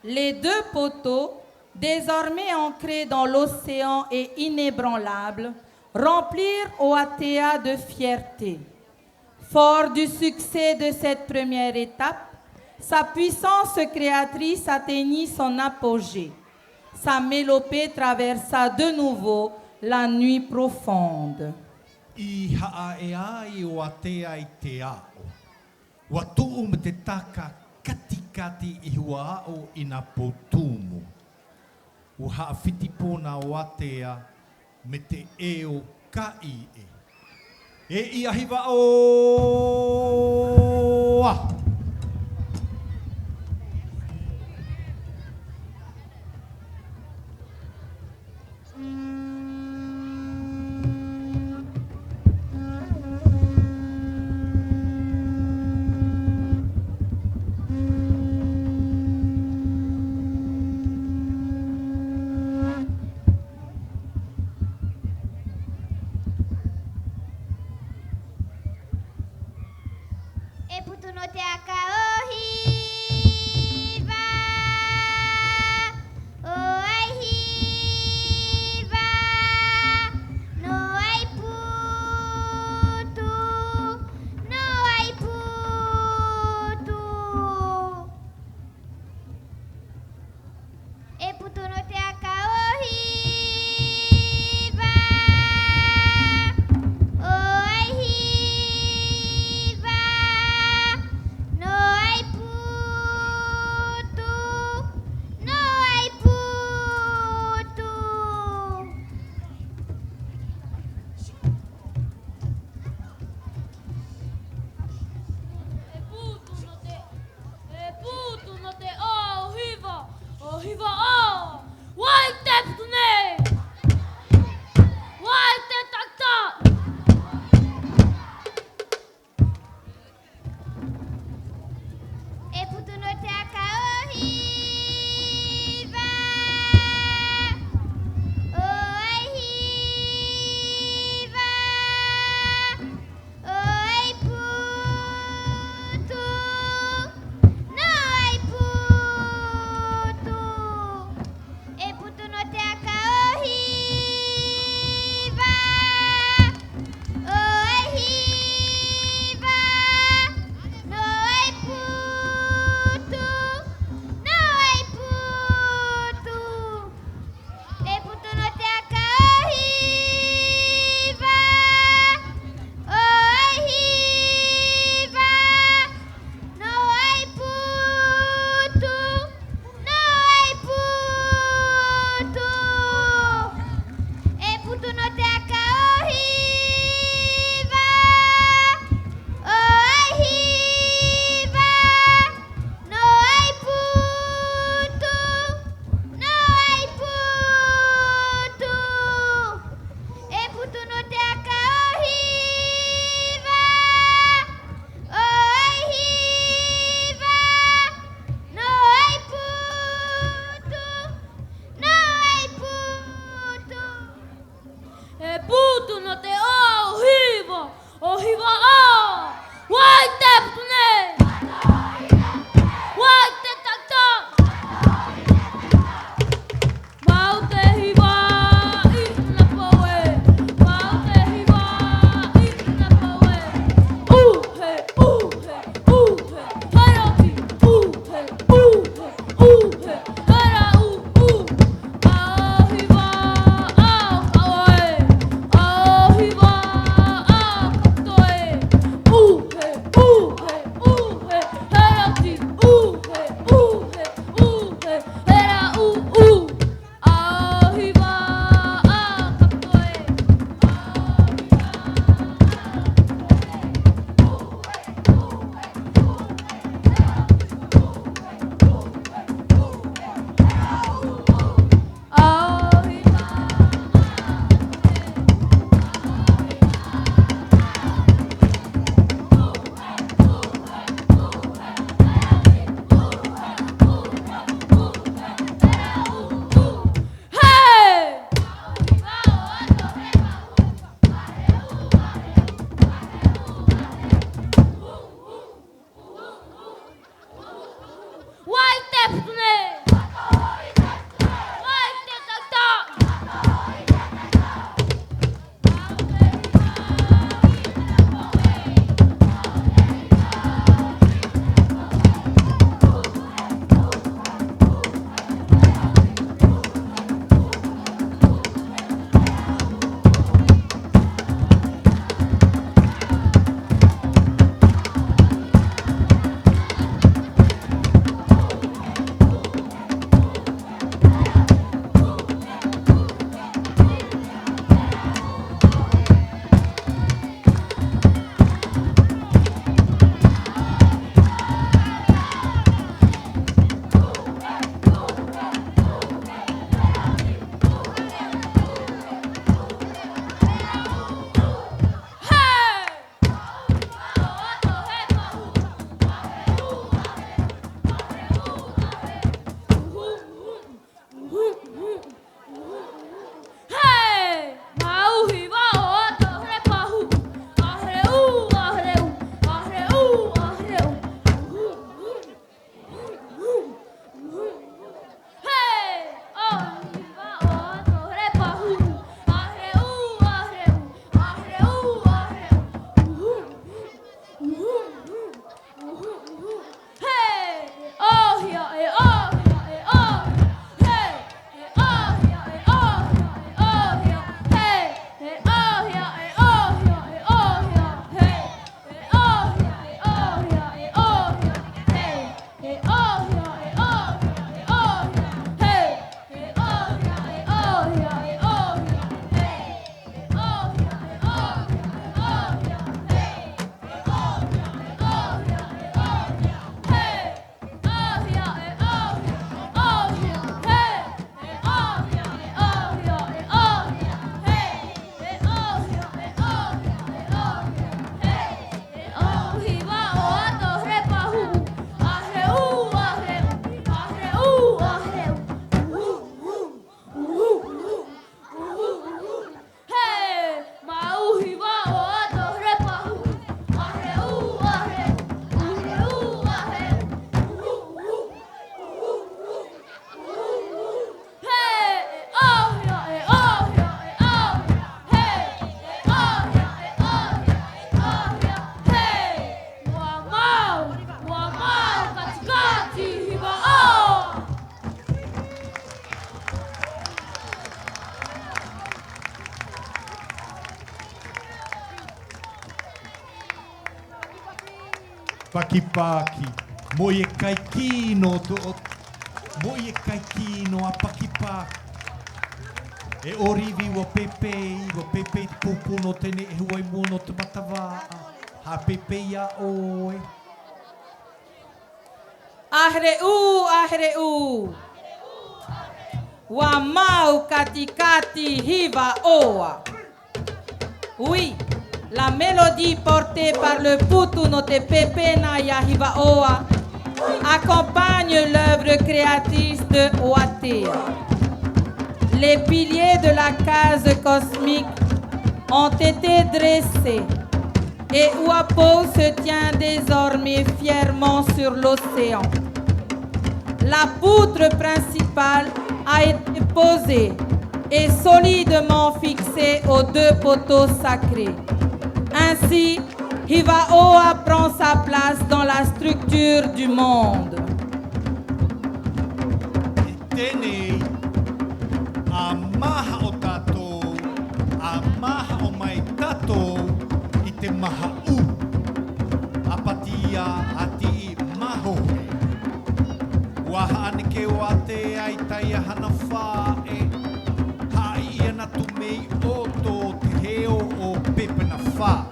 Les deux poteaux, désormais ancrés dans l'océan et inébranlables, remplirent Watea de fierté. Fort du succès de cette première étape, sa puissance créatrice atteignit son apogée. Sa mélopée traversa de nouveau la nuit profonde. I haʻa ea ai Watea i te aʻo. Ua tuʻu mo te taka katikati i hua aʻo i na po tumu. Ua haʻa fitipona Watea mo te eo kaʻi e. E ia hiva o a. E putu no te aka o hiva, o ai hiva, no ai putu, no ai putu. Te putu no te ʻohiva, ʻohiva ā. Wai te putu ne. Wai te tata. Mau te hiva i na paue. Mau te hiva i na paue. Uhe, uhe, uhe. Hera ti, uhe, uhe, uhe. Hera u, u. ʻOhiva ā, kaue. ʻOhiva ā, katoe. Uhe, uhe, uhe. Hera ti, uhe, uhe, uhe. Hera u, u. ʻOhiva ā, katoe. Wai te putu ne. Wai te tata. Hey! Mau hiva ʻoa to here pahu. ʻA here u, ʻa here u, ʻa here u, ʻa here u. Hey! ʻO hiva ʻoa to here pahu. ʻA here u, ʻa here u, ʻa here u, ʻa here u. Hey! ʻOhia, e ʻohia, e ʻohia. Hey! E ʻohia, e ʻohia, e ʻohia. Hey! E ʻohia, e ʻohia, e ʻohia. Hey! E ʻohia, e ʻohia, e ʻohia. Hey! E ʻohia, e ʻohia, e ʻohia. Hey! E ʻohia, e ʻohia, e ʻohia. Hey! E ʻohia, e ʻohia, e ʻohia. Hey! Hey! Mau hiva ʻoa to here pahu. ʻA here u, ʻa here u, ʻa here u, ʻa here u. Hey! E ʻohia, e ʻohia, e ʻohia. Hey! E ʻohia, e ʻohia, e ʻohia. Hey! Ua mau, ua mau, katikati hiva ʻoa. Pakipaki. Moʻi e kaiki no to, moʻi e kaiki no a pakipaki. E ʻorivi ua pepei, ua pepei te pupu no te neʻe, e huai mua no te matavaʻa. Ha pepei ia ʻoe. ʻA here u, ʻa here u. Ua mau katikati hiva ʻoa. Oui, la mélodie portée par le putu no te pepena ia hiva ʻoa accompagne l'œuvre créatrice de Watea. Les piliers de la case cosmique ont été dressés et Ouapou se tient désormais fièrement sur l'océan. La poutre principale a été posée et solidement fixée aux deux poteaux sacrés. Ainsi, Hivaoa prend sa place dans la structure du monde. I tenei, a maha o tatou, a maha o mai tatou i te maha u. A patia a tii mahohe. Ua haaneke o ate ai tai a hana fae. Hai ia na tumei oto te heo o pepe na fae.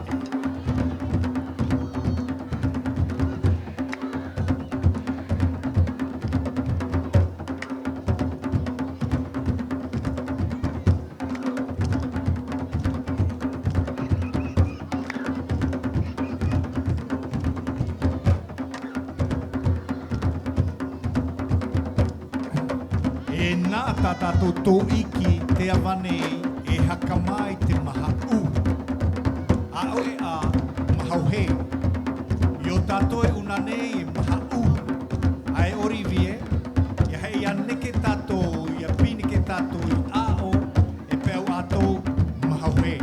E na a tatou toiki te ava nei e hakama i te maha u. A oe a mahohe. I o tatou e una nei e maha u. Ae o Rivi e, ia hei aneke tatou, ia pineke tatou i ao, e pea o atou mahohe.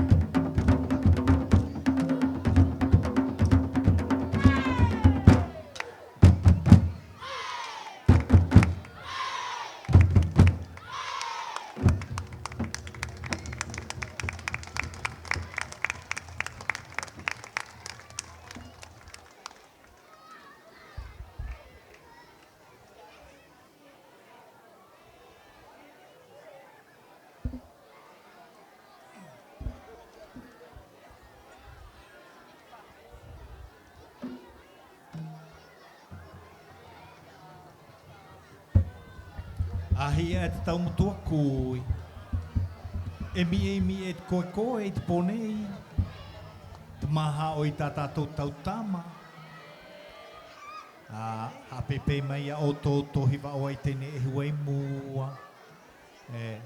Ahi e te tau motuakui. E mii e mii e te koekoe i te po nei. Te maha o i tatatou tau tama. A, hapepe mai a oto, oto Hivaoa i tenei e huai mua. E.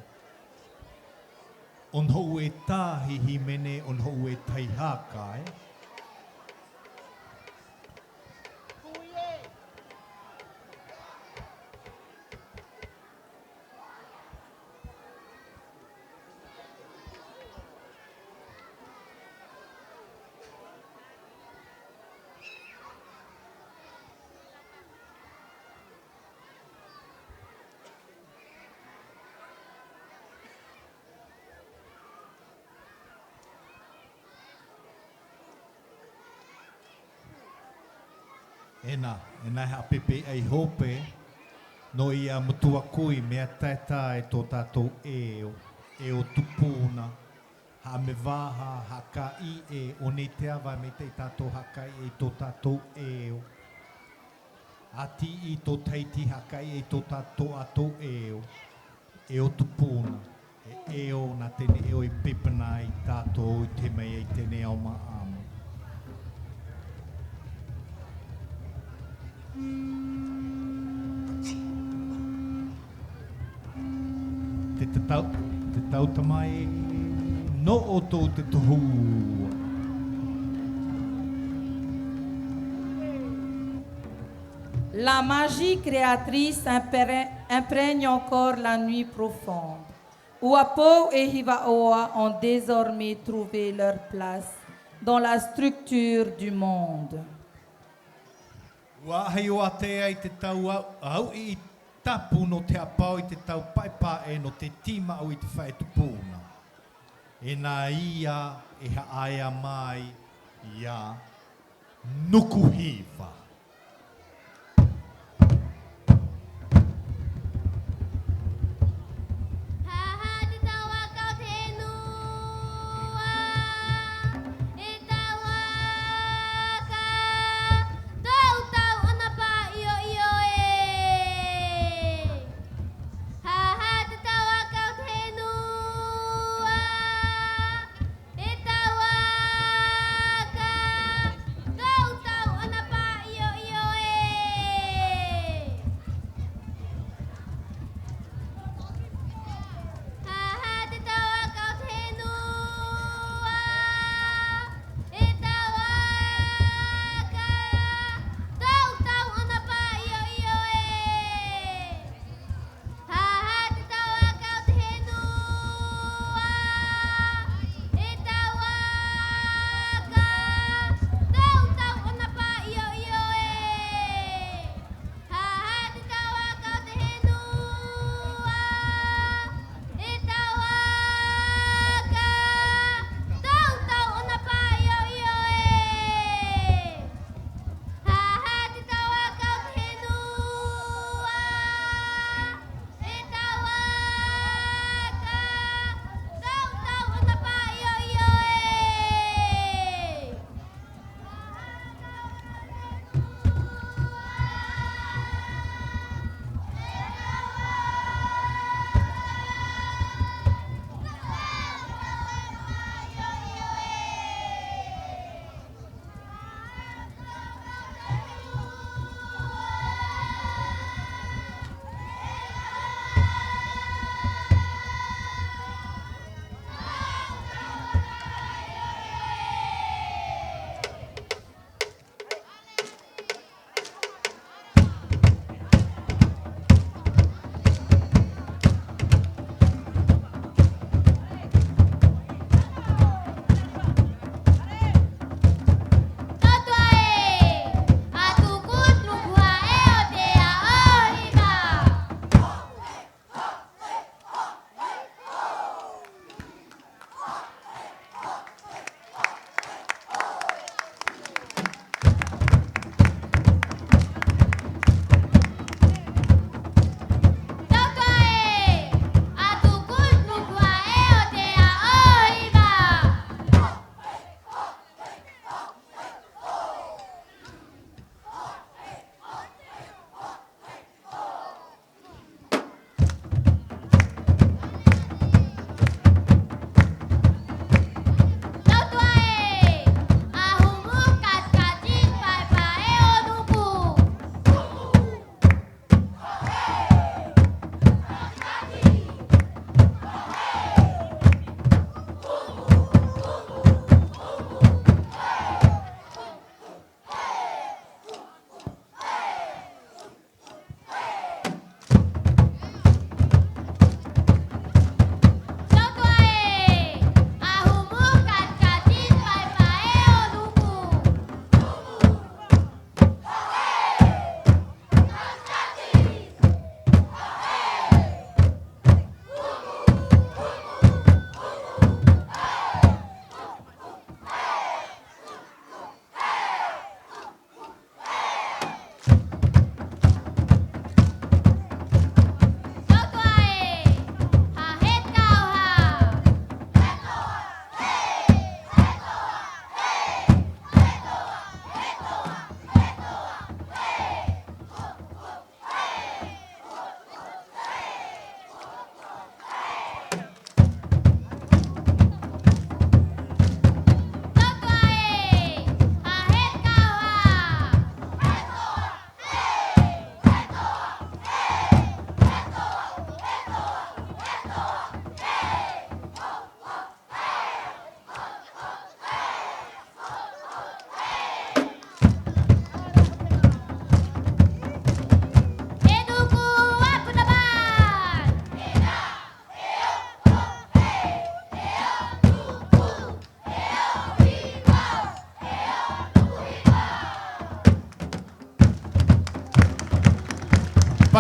Ono hou e tahi himene, ono hou e tahi haka, e. E na, e na e hapepe ai hope, no ia motuakui mea taetae to tatou eo, eo tupuna, ha mevaha, ha kai'e, o nei te ava mei te tatou ha kai'e to tatou eo. Ati i to taiti ha kai'e to tatou atou eo. Eo tupuna, e eo na te ne eo i pepena i tatou i te mea i te ne ao ma ama. Te tatau, te tau tamai, no oto te tohu. La magie créatrice imprè-, imprègne encore la nuit profonde. Uapo et Hivaoa ont désormais trouvé leur place dans la structure du monde. Ua ahi o ate ai te tau au, au i tapu no te apau i te tau paepae no te tima au i te fae tupuna. E na ia e haea mai ia Nuku Hiva. Haha te tau aka o te henua, e tau aka, tau tau ona pa io io e. Haha te tau aka o te henua. E tau aka, tau tau ona pa io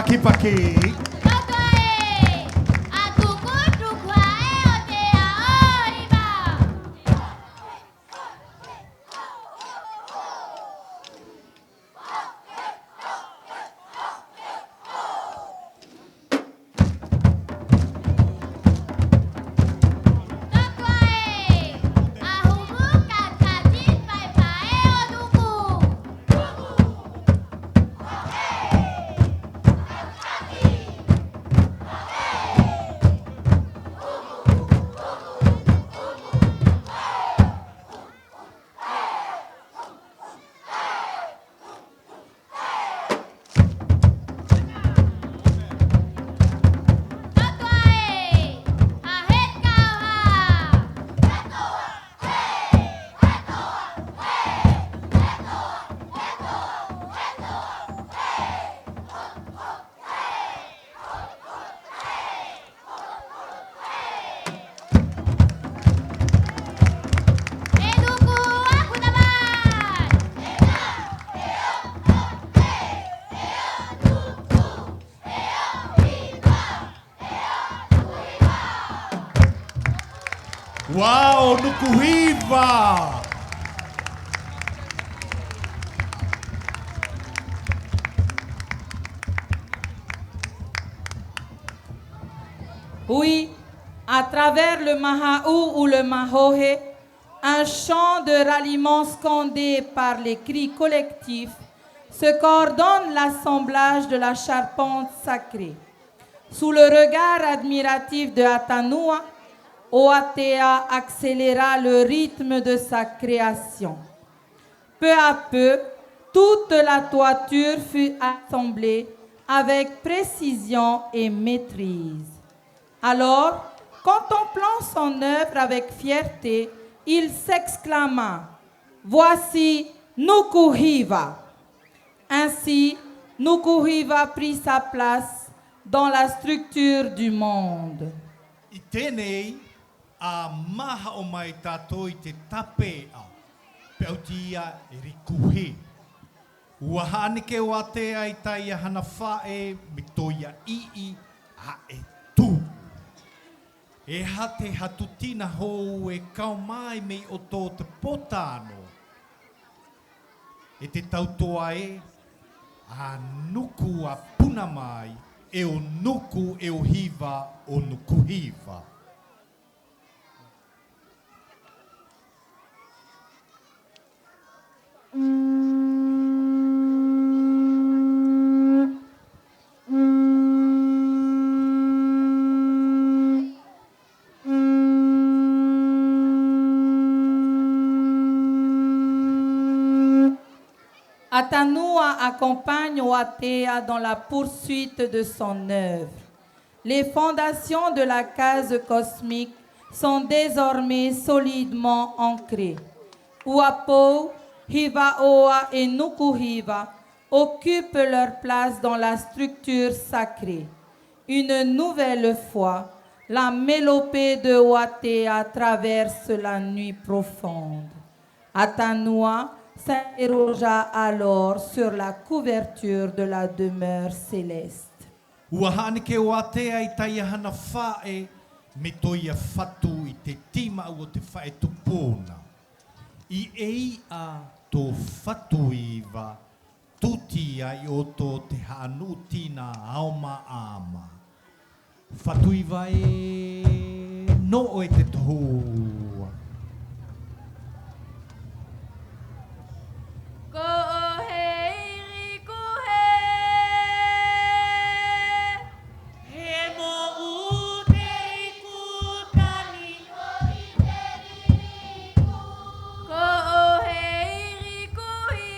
Pakipaki. Wow, Nuku Hiva! Oui, à travers le Maha'u ou le Mahohe, un chant de ralliement scandé par les cris collectifs, se coordonne l'assemblage de la charpente sacrée. Sous le regard admiratif de Atanua, Oatea accéléra le rythme de sa création. Peu à peu, toute la toiture fut assemblée avec précision et maîtrise. Alors, contemplant son œuvre avec fierté, il s'exclama : « Voici Nuku Hiva ! » Ainsi, Nuku Hiva prit sa place dans la structure du monde. Itenei, a maha o mai tatou i te tape'a, pe autia e rikuhi. Ua ha'ani ke Oatea i tai a hana fa'e mi to'i a i'i a e tu. E ha te hatutina hou e kau mai mei oto te potano. E te tautoa e, a nuku a puna mai, e o nuku e o hiva o Nuku Hiva. Atanua accompagne Oatea dans la poursuite de son œuvre. Les fondations de la case cosmique sont désormais solidement ancrées. Uapou, Hivaoa et Nukuhiva occupent leur place dans la structure sacrée. Une nouvelle fois, la mélopée de Oatea traverse la nuit profonde. Atanua s'interrogea alors sur la couverture de la demeure céleste. Ua ha'ani ke Oatea i tai a hana fa'e mi to'i a fatu i te tima o te fa'e tupuna. I ei'a to Fatuiva, tuti a i oto te ha'anu tina ao ma'ama. Fatuiva e, no'o e te tohua. Ko o hei riku he. He mo'u te riku tani. Ko o hei riku hi.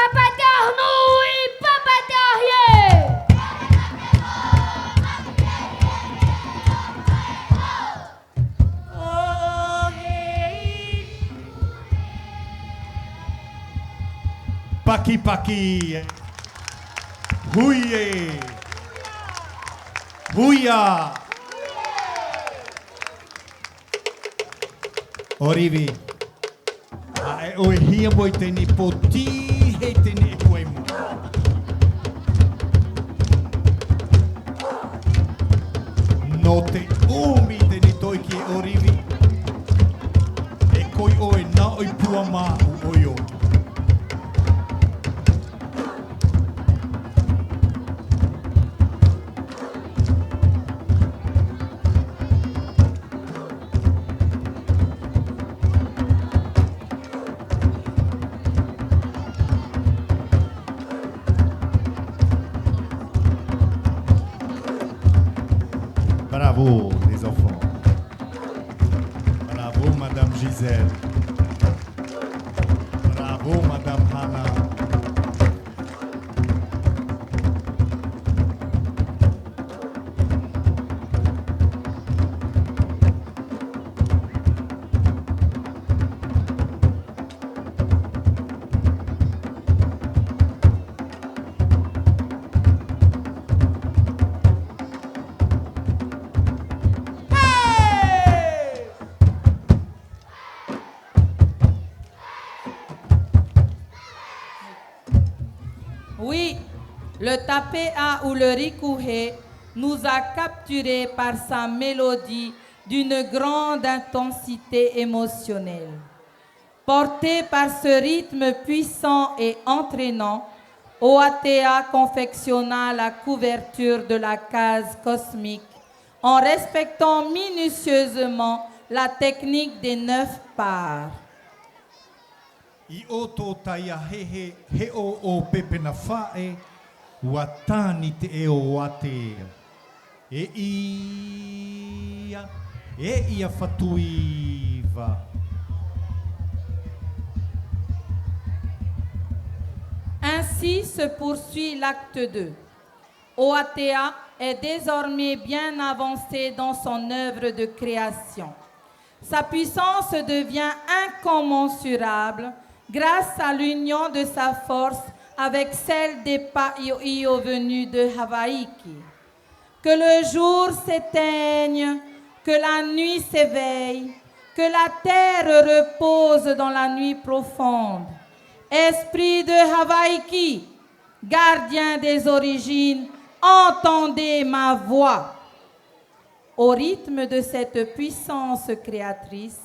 Papatax nu'i, papatax ie. Paki paki. Huye. Huya. Orivi. A e oe hia moe te ni poti hei te ni e koe mo. No te umi te ni toiki e Orivi. E koi oe na oi pua ma u oio. Bravo, les enfants. Bravo, Madame Gisèle. Bravo, Madame Hannah. Oui, le tape-a ou le rikuhe nous a capturés par sa mélodie d'une grande intensité émotionnelle. Porté par ce rythme puissant et entraînant, Oatea confectionna la couverture de la case cosmique en respectant minutieusement la technique des neuf parts. I oto taia hehe, he o o pepe na fae, ua tani te e o Oatea. E ia, e ia fatuiva. Ainsi se poursuit l'acte deux. Oatea est désormais bien avancé dans son œuvre de création. Sa puissance devient incommensurable grâce à l'union de sa force avec celle des Pa'iō'īhō venus de Hawaiki. Que le jour s'éteigne, que la nuit s'éveille, que la terre repose dans la nuit profonde. Esprit de Hawaiki, gardien des origines, entendez ma voix. Au rythme de cette puissance créatrice,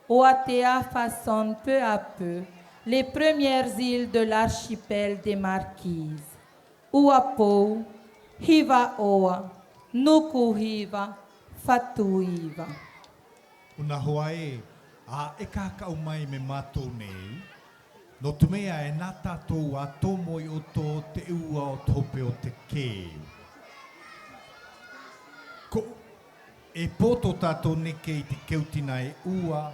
Oatea façonne peu à peu les premières îles de l'archipel des Marquises. Uapou, Hivaoa, Nukuhiva, Fatuiva. Una hoa e, a e kakau mai me matou nei, no te mea e na tatou a tomo i oto te ua o te hope o te keu. Ko e poto tatou neke i te keu tina e ua,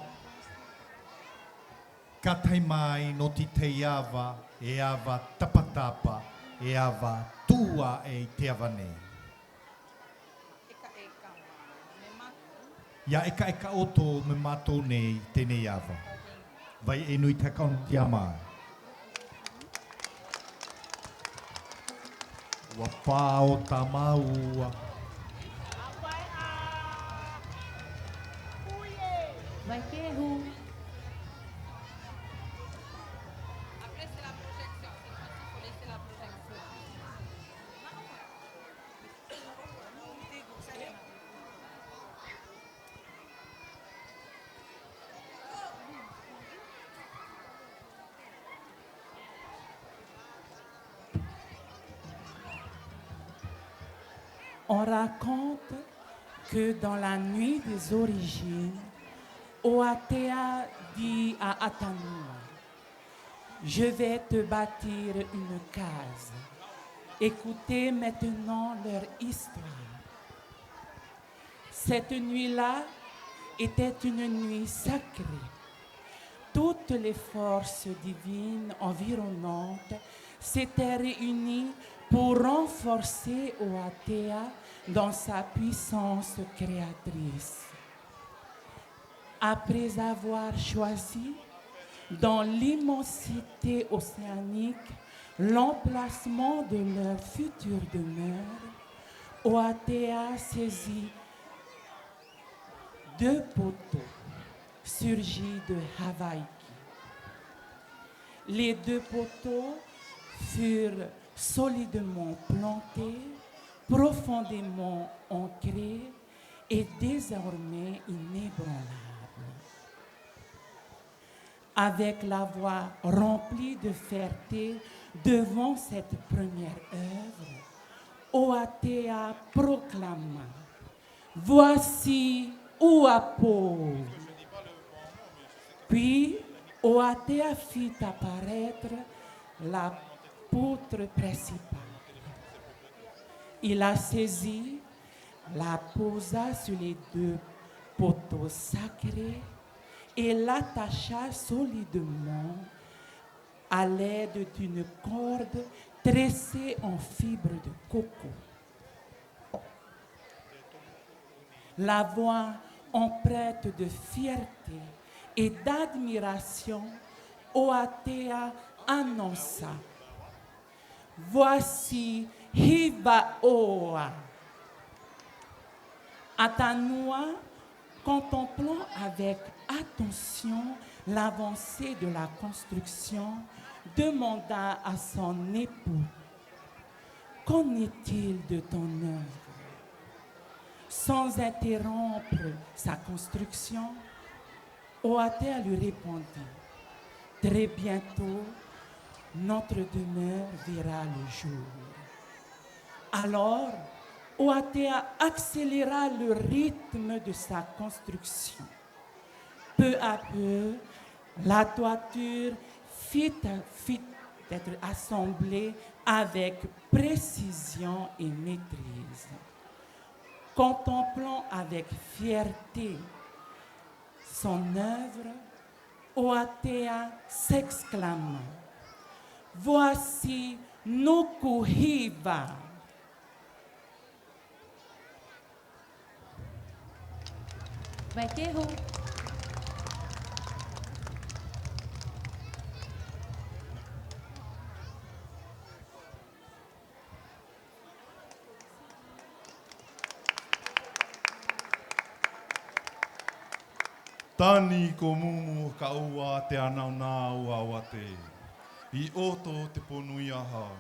ka tahi mai noti tei ava, e ava tapatapa, e ava tua e i te ava nei. Ia ekaeka oto me matou nei te nei ava. Vai e nui te kau noti ama. Ua pa o tama ua. Vai ke hu. On raconte que dans la nuit des origines, Oatea dit à Atanua : « Je vais te bâtir une case. » Écoutez maintenant leur histoire. Cette nuit-là était une nuit sacrée. Toutes les forces divines environnantes s'étaient réunis pour renforcer Oatea dans sa puissance créatrice. Après avoir choisi, dans l'immensité océanique, l'emplacement de leur future demeure, Oatea saisit deux poteaux surgis de Havaiki. Les deux poteaux furent solidement plantés, profondément ancrés et désormais inébranlables. Avec la voix remplie de fierté devant cette première œuvre, Oatea proclama : « Voici Uapo. » Puis Oatea fit apparaître la poutre principale. Il la saisit, la posa sur les deux poteaux sacrés et l'attacha solidement à l'aide d'une corde tressée en fibre de coco. La voix empreinte de fierté et d'admiration, Oatea annonça : « Voici Hivaoa. » Atanoa, contemplant avec attention l'avancée de la construction, demanda à son époux : « Qu'en est-il de ton œuvre ? » Sans interrompre sa construction, Oatea lui répondit : « Très bientôt, notre demeure verra le jour. » Alors, Oatea accéléra le rythme de sa construction. Peu à peu, la toiture fit, fit être assemblée avec précision et maîtrise. Contemplant avec fierté son œuvre, Oatea s'exclama : « Voici Nuku Hiva. » Vai Kehu. Tani ko Mumu, ka ua te anaunau a Oatea i oto te Ponuiahau.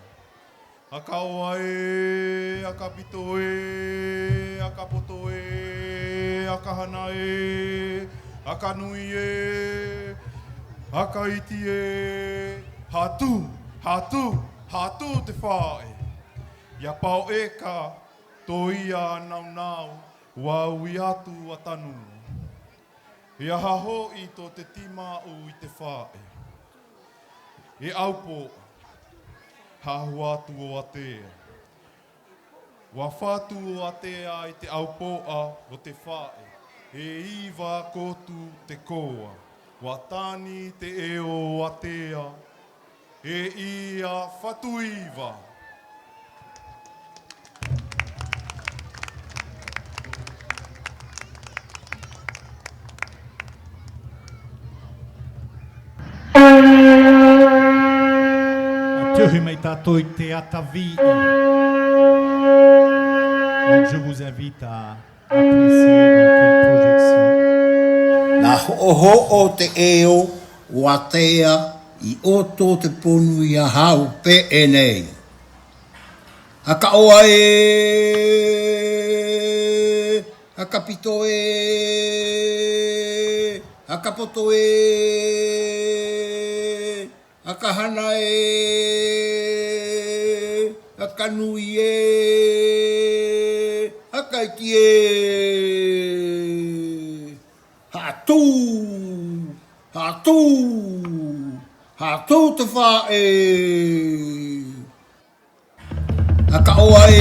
Aka oa e, aka pito e, aka poto e, aka hana e, aka nui e, aka iti e. Hatu, hatu, hatu te fae. Ia pao eka to ia anaunau, ua ui atu a Tanu. E aha hoi to te tima ui te fae? E au poa, hahu atu Oatea. Ua fatu Oatea i te au poa o te fae. E iva kotu te koa. Ua tani te eo o Oatea. E ia fatu iva. Atohi mai tatou i te atavi'i. Donc, je vous invite à apprécier donc une projection. Na hoho o te eo o Oatea i oto te Ponuiahau pee nei. Aka oa e, aka pito e, aka poto e, aka hana e, aka nui e, aka iti e. Hatu, hatu, hatu te fae. Aka oa e,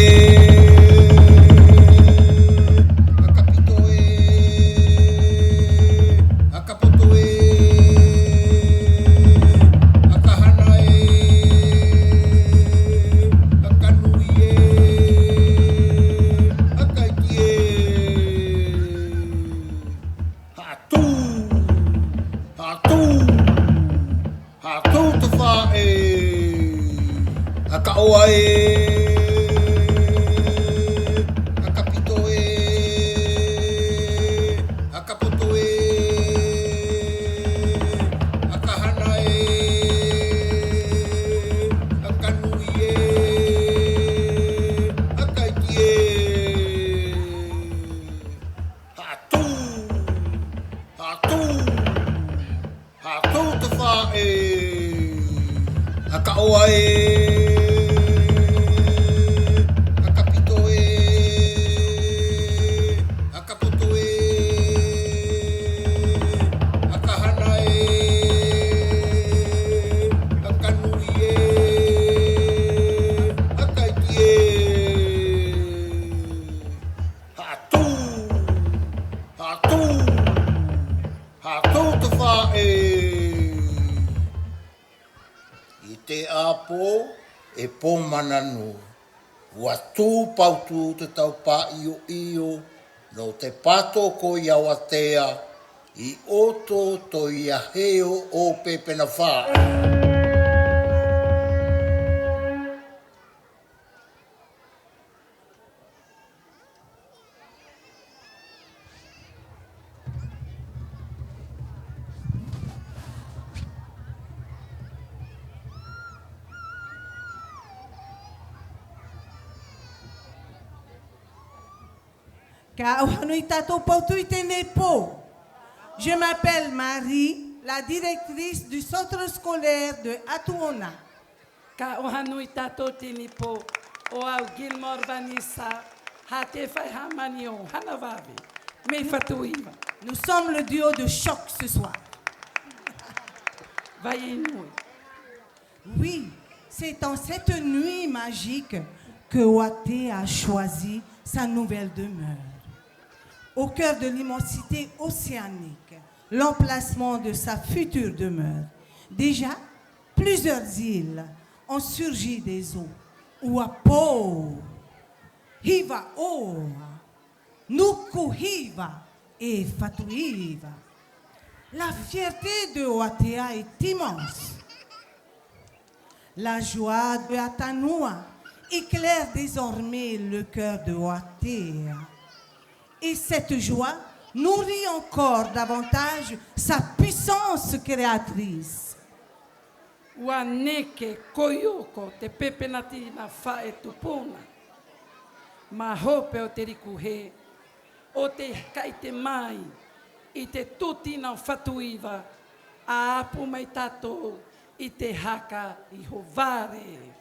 aka pito e, aka poto e, aka hana e, Aka oa e, aka pito e, aka poto e, aka hana e, aka nui e, aka iti e. Haʻatu, haʻatu. Haʻatu tafaʻe. Aka oa e, aka pito e, aka poto e, aka hana e, aka nui e, aka iti e. Haʻatu, haʻatu. Haʻatu tafaʻe. I te apo e po mananu, ua tu pautu te tau paʻioʻio, no te pato ko ia Watea, i oto to ia heo o pepe nafaʻe. Ka o hanu i tatou pautu i tenei po. Je m'appelle Marie, la directrice du centre scolaire de Atuona. Ka o hanu i tatou tenei po, o au Gilmore Vanessa, hate fai ha Manio, hana vave, mei Fatuiva. Nous sommes le duo de choc ce soir. Vainui. Oui, c'est en cette nuit magique que Watea a choisi sa nouvelle demeure. Au cœur de l'immensité océanique, l'emplacement de sa future demeure. Déjà, plusieurs îles ont surgi des eaux. Uapo, Hivaoa, Nukuhiva et Fatuiva. La fierté de Watea est immense. La joie de Atanua éclaire désormais le cœur de Watea. Et cette joie nourrit encore davantage sa puissance créatrice. Ua neke koyoko te pepe nati nafaʻe Tupuna. Ma hope o te rikuhe, o te kaite mai i te tutina o Fatuiva, a apu mai tatou i te haka i Hovare.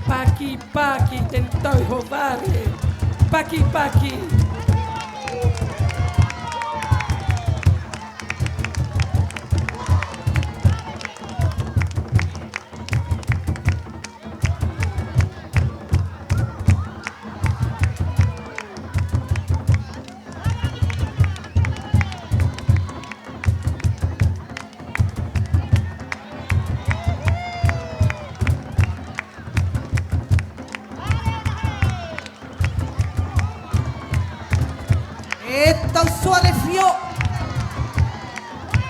Paki, paki, tentoi Hovare. Paki, paki. E tau soware fio.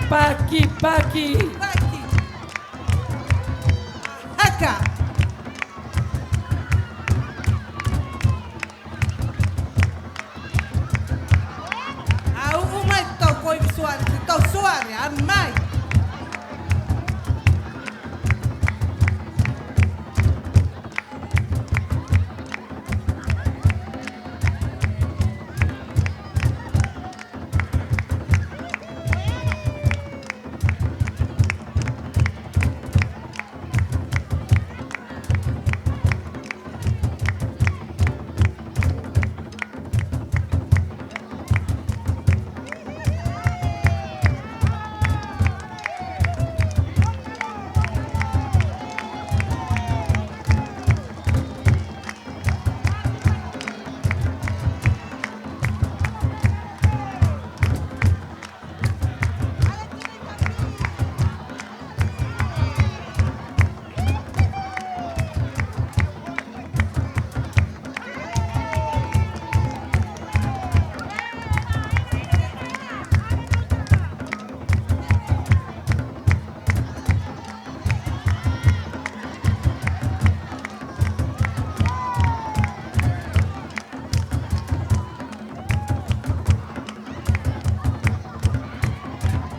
Paki, paki. Paki. Haka. Au, umai tau koi soware, tau soware, amai.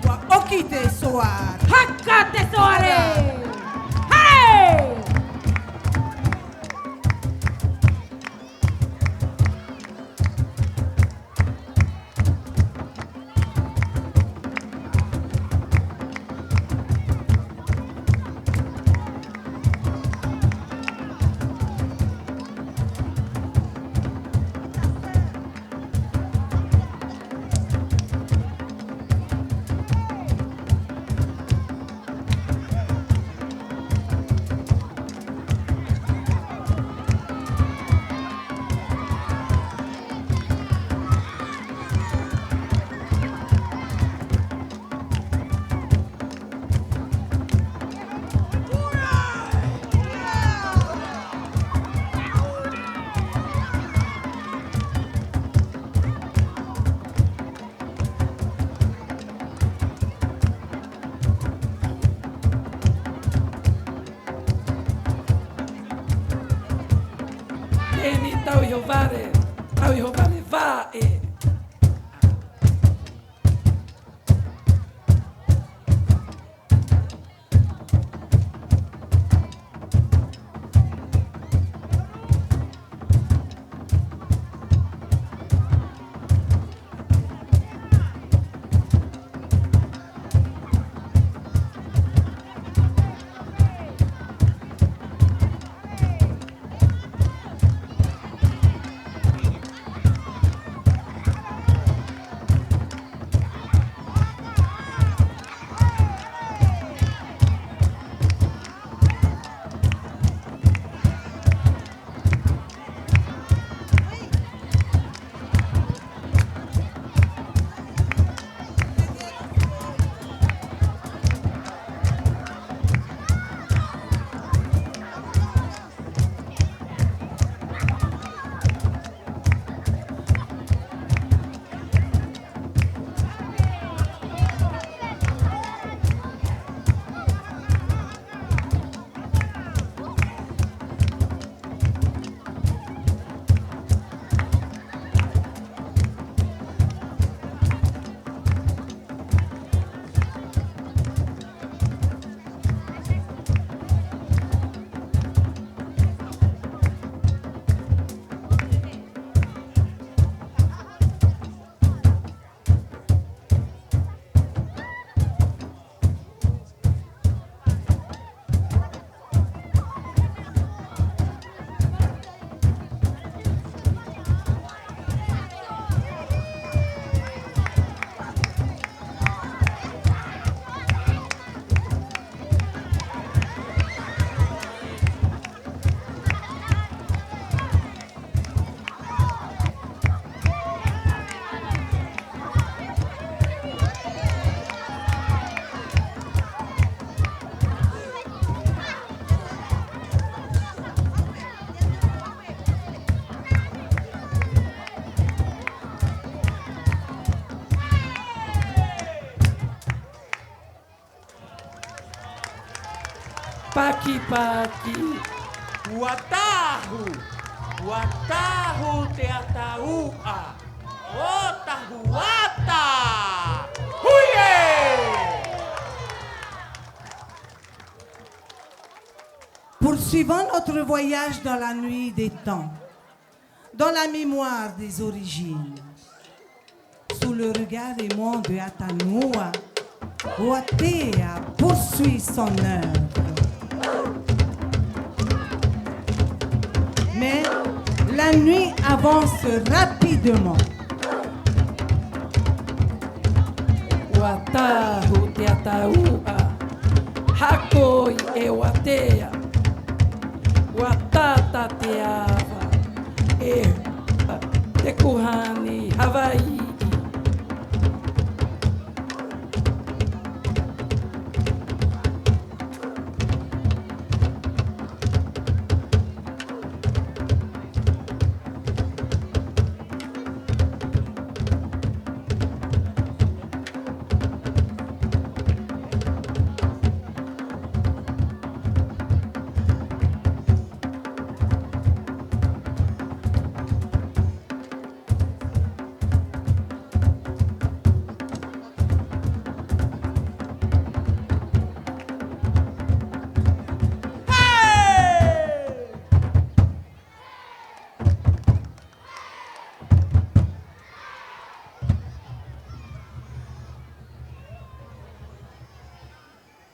Wa oki te soware. Haka te soware. Hey! Eni tau iho ware, tau iho ware wa e. Paki-paki. Watahu. Watahu te Ataúa. O Tahuata. Huye! Poursuivons notre voyage dans la nuit des temps, dans la mémoire des origines. Sous le regard aimant de Atanoa, Watea poursuit son œuvre. Mais la nuit avance rapidement. Watahu te Ataúa, hakoi e Watea, watata te ava, e te kuhani Havaii.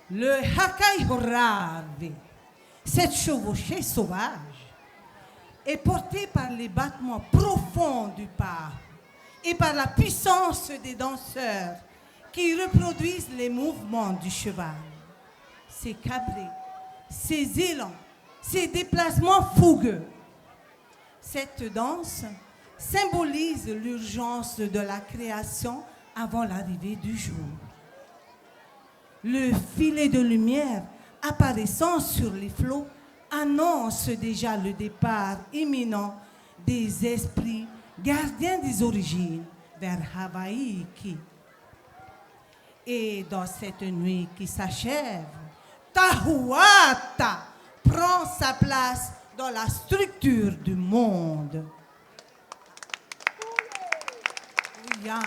Le hakai horave, cette chevauchée sauvage, est portée par les battements profonds du pas et par la puissance des danseurs qui reproduisent les mouvements du cheval, ses cabrets, ses élans, ses déplacements fougueux. Cette danse symbolise l'urgence de la création avant l'arrivée du jour. Le filet de lumière apparaissant sur les flots annonce déjà le départ imminent des esprits gardiens des origines vers Havaiki. Et dans cette nuit qui s'achève, Tahuata prend sa place dans la structure du monde. Ia.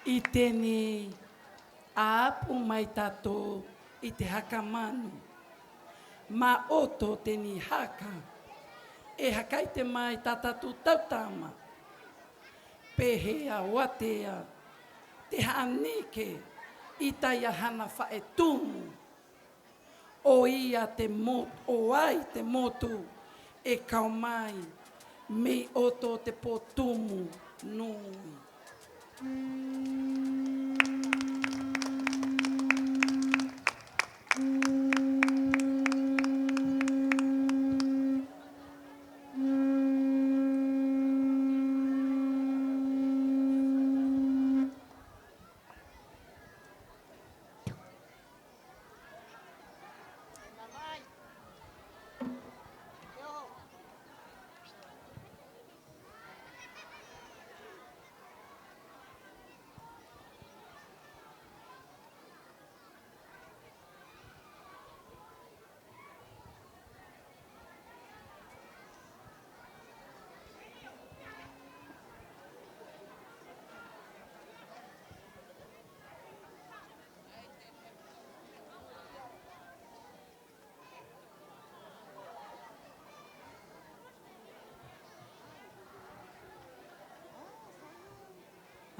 Iteni apu mai tato ite haka manu. Maoto teni haka. E hakaite mai tatatu tautama. Pehea Watea, te hanike ita ia hana fae tumu. O ia te mot-, o ai te motu e kau mai, mei oto te po tumu nui.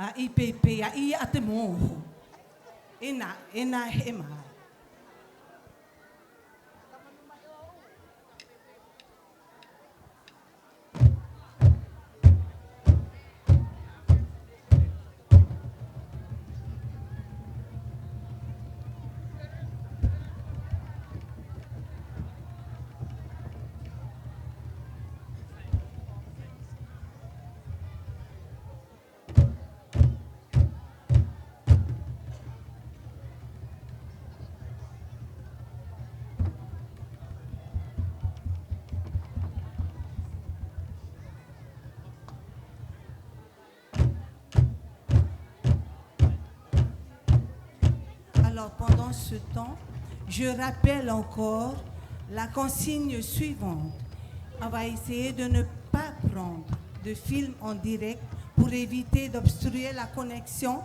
A i pepe, a i a te moho. Ena, ena hema. Alors, pendant ce temps, je rappelle encore la consigne suivante. On va essayer de ne pas prendre de film en direct pour éviter d'obstruer la connexion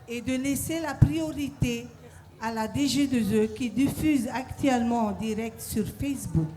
et de laisser la priorité à la D G deux E qui diffuse actuellement en direct sur Facebook.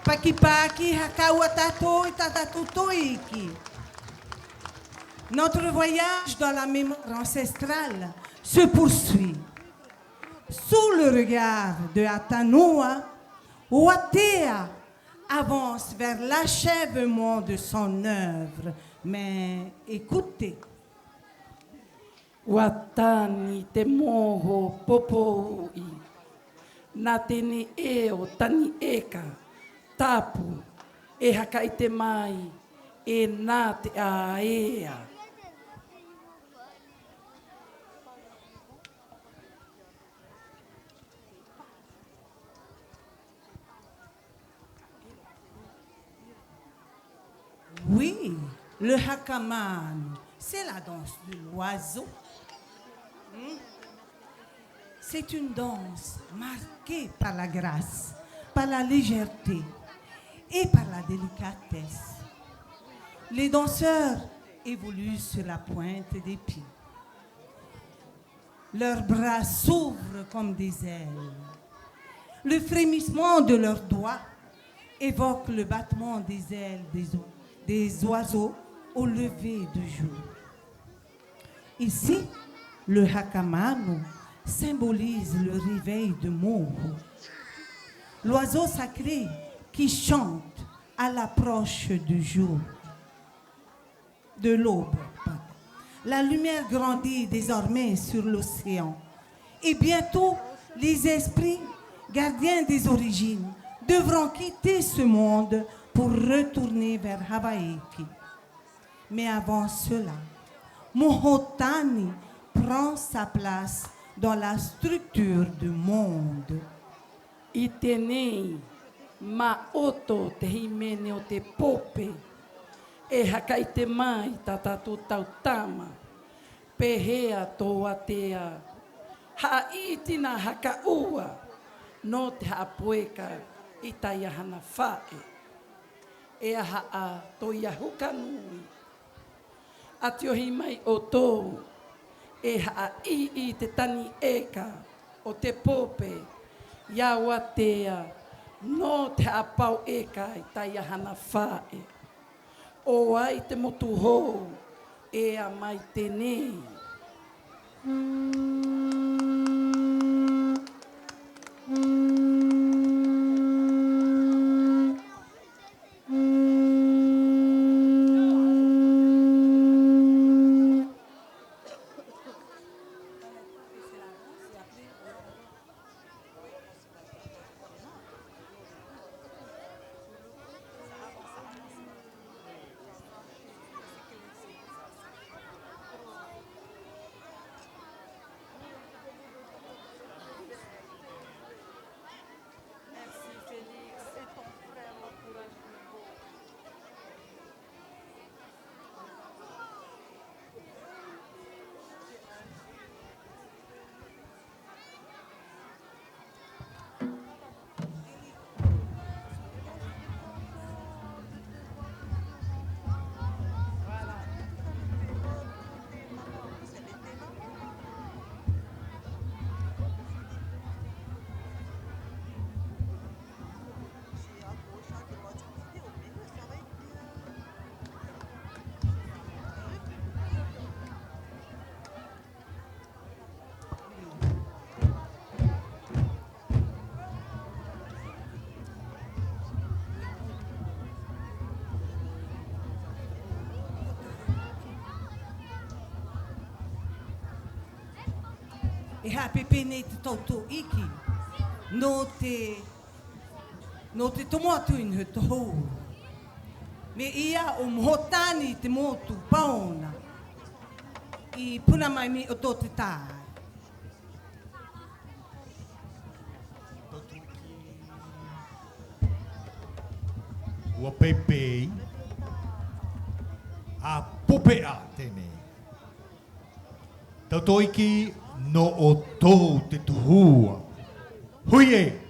Paki-paki haka ua tato i tata totoiki. Notre voyage dans la mémoire ancestrale se poursuit. Sous le regard de Atanoa, Watea avance vers l'achèvement de son œuvre. Mais écoutez. Watani te moho popo'i. Na te ne e o tani eka, tapu, e hakaite mai, e na te aea. Oui, le haka manu, c'est la danse de l'oiseau. Hmm ? C'est une danse marquée par la grâce, par la légèreté et par la délicatesse. Les danseurs évoluent sur la pointe des pieds. Leurs bras s'ouvrent comme des ailes. Le frémissement de leurs doigts évoque le battement des ailes des o-, des oiseaux au lever du jour. Ici, le haka manu symbolise le réveil de Moho, l'oiseau sacré qui chante à l'approche du jour. De l'aube. La lumière grandit désormais sur l'océan. Et bientôt, les esprits, gardiens des origines, devront quitter ce monde pour retourner vers Havaiki. Mais avant cela, Mohotani prend sa place dans la structure du monde. I tenei, ma oto te himene o te pope, e hakaite mai tata to tau tama, pehea to Watea, ha'a i tina haka ua, no te ha'a poeka i Taiahana Fa'e. E a ha'a to ia huka nui. Ati ohi mai oto, e ha'a i i te tani eka o te pope, ia Watea, no te ha'a pau eka i Taiahana Fa'e. O ai te motu hou, e a mai tenei. Merci, Félix. Et ton frère, l'encourage du beau. E hapepe nei te tautau iki. No te, no te tomo atu i niho tohou. Me ia o Mohotani te motu paona. I puna mai mi oto te tai. Ua pepe. A pope a tenei. Tautau iki no oto te tuhua. Huie.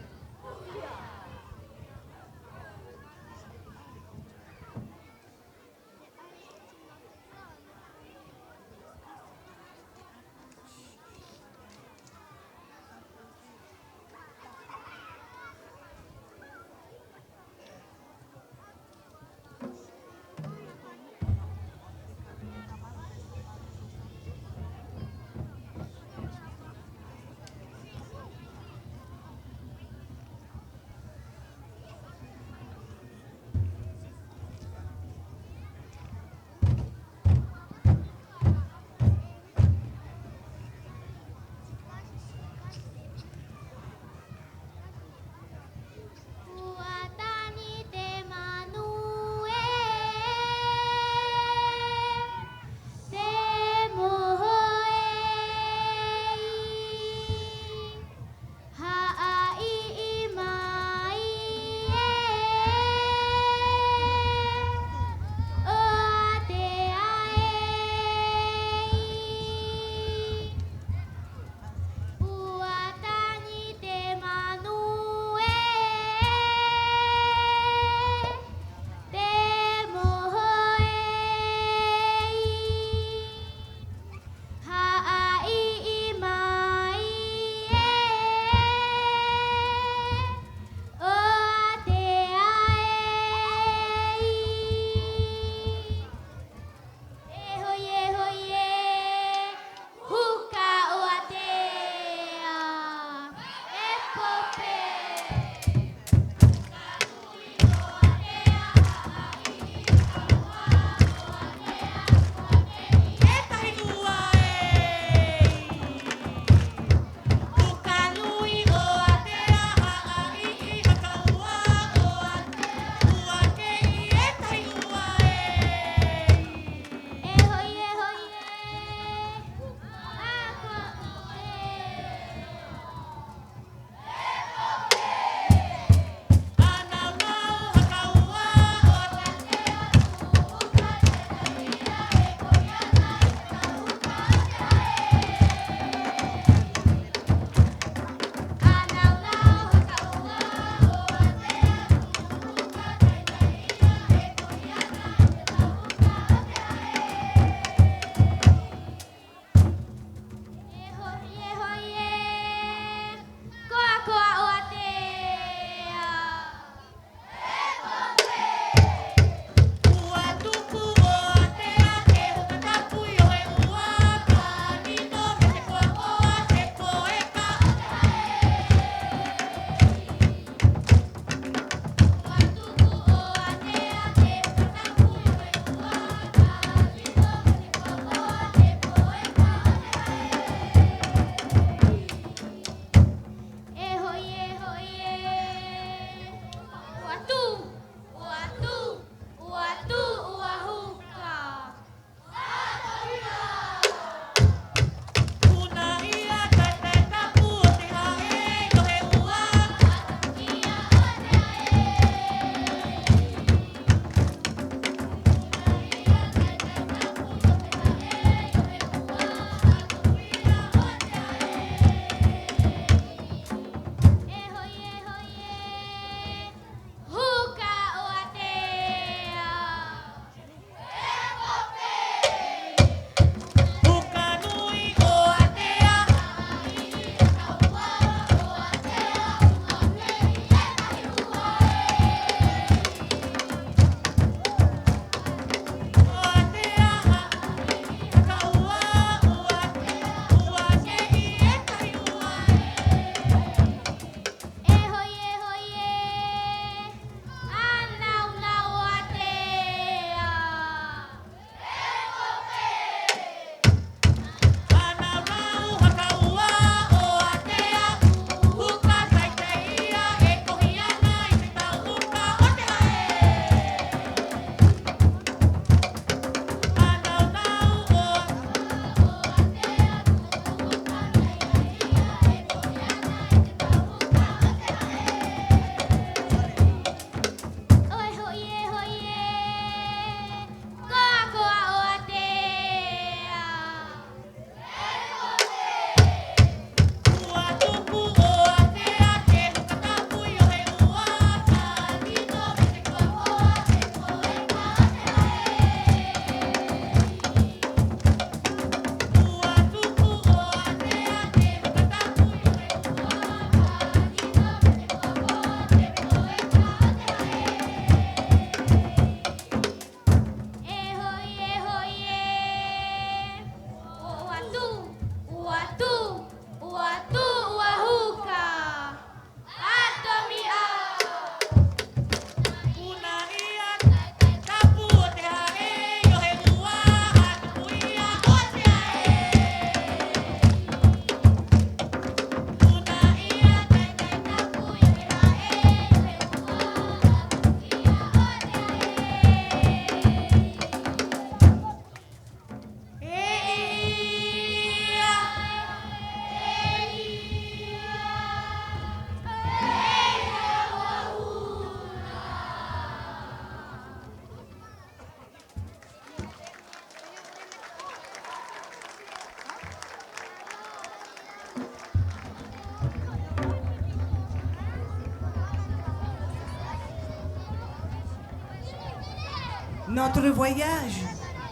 Notre voyage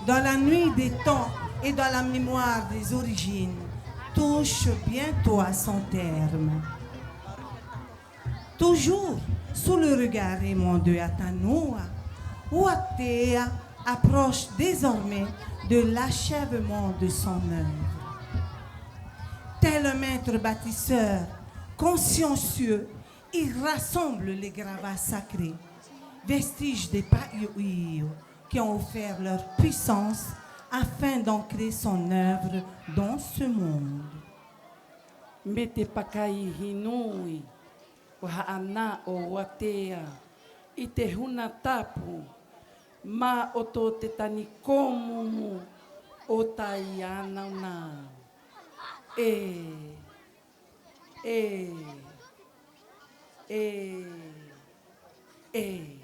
dans la nuit des temps et dans la mémoire des origines touche bientôt à son terme. Toujours sous le regard aimant de Atanua, Watea approche désormais de l'achèvement de son œuvre. Tel un maître bâtisseur consciencieux, il rassemble les gravats sacrés, vestiges des Paiuiu, qui ont offert leur puissance afin d'ancrer son œuvre dans ce monde. Mete pakai hinui, wa ha'a na o Watea i te huna tapu, ma oto te tani komumu o tai ana na. E, e, e, e.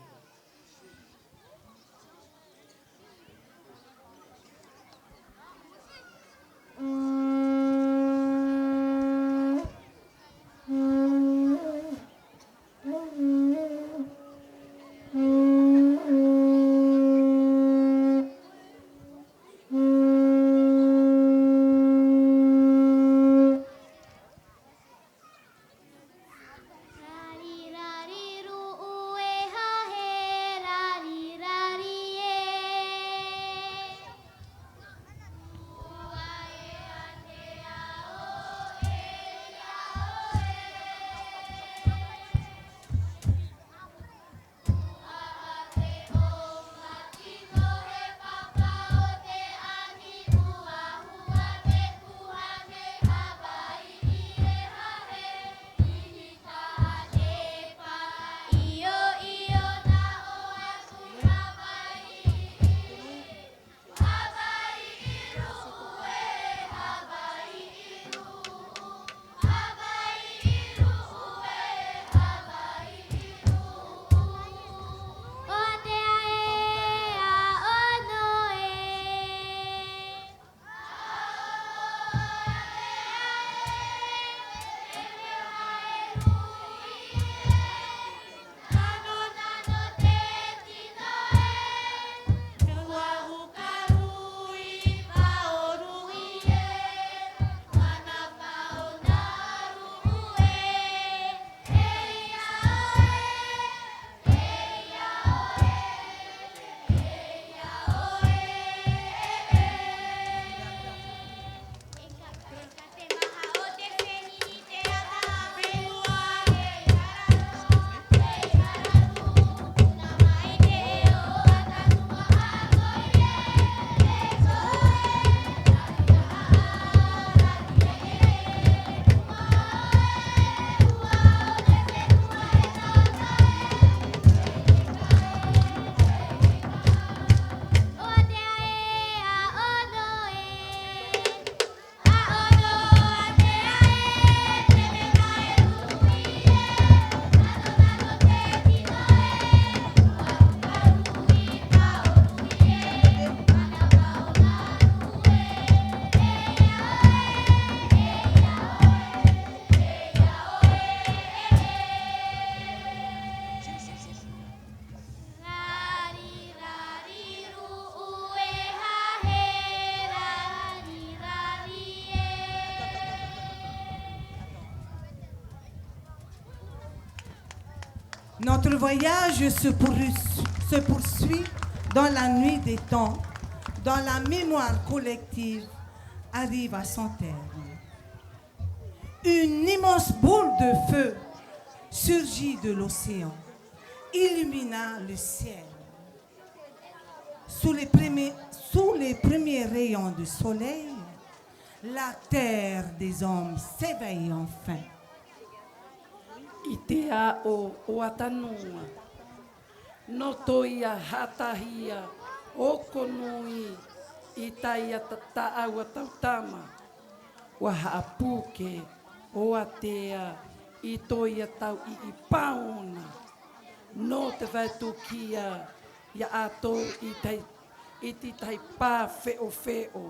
Notre voyage se poursu-, se poursuit dans la nuit des temps, dont la mémoire collective arrive à son terme. Une immense boule de feu surgit de l'océan, illumina le ciel. Sous les premiers, sous les premiers rayons du soleil, la terre des hommes s'éveille enfin. I te a'o o Atanua, no to'i a hatahi a oko nui i tai a ta-, ta'au a tau tama. Wa ha'a puke o Atea i to'i a tau i'i paona. No te vae tukia i a ato i tai, i ti tai pa fe'ofe'o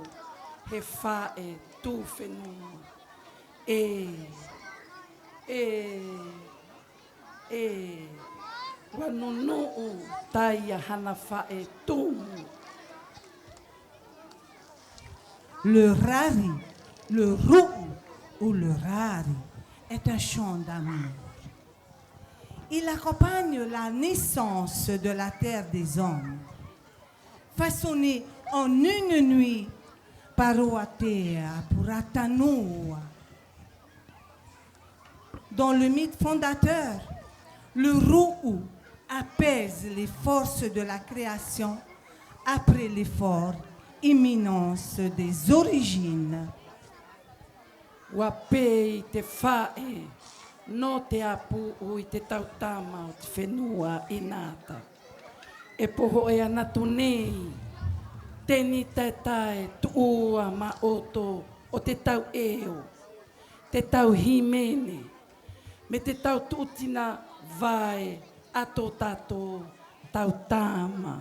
he fa'e tu fenua. E, e, e, wa Nunu'u taia hana fae tumu. Le rari, le ru'u, ou le rari est un chant d'amour. Il accompagne la naissance de la terre des hommes, façonnée en une nuit par Oatea pour Atanoa. Dans le mythe fondateur, le ru'u apaise les forces de la création après l'effort imminence des origines. Wa pei te fae, no te apu'u i te tautama o te fenua inata. E poho'e anatu nei, teni taetae tu'ua ma oto o te tau eo, te tau himene, me te tau tu'utina vae ato tato tautama.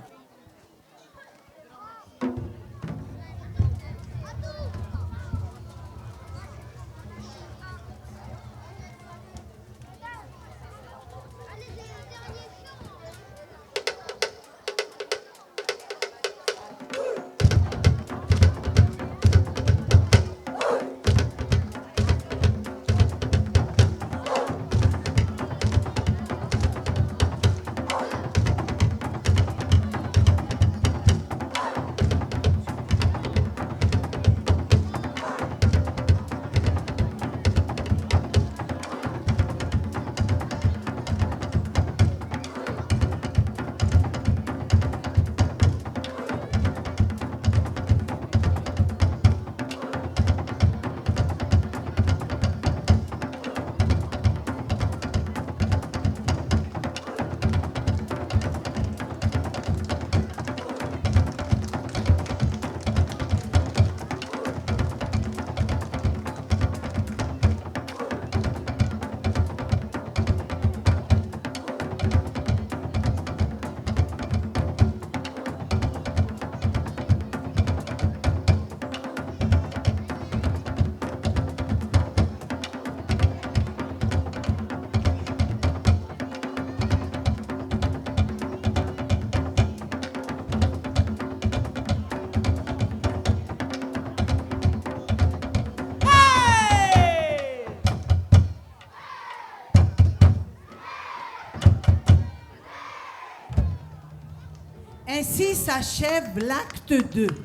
Ainsi s'achève l'acte deux.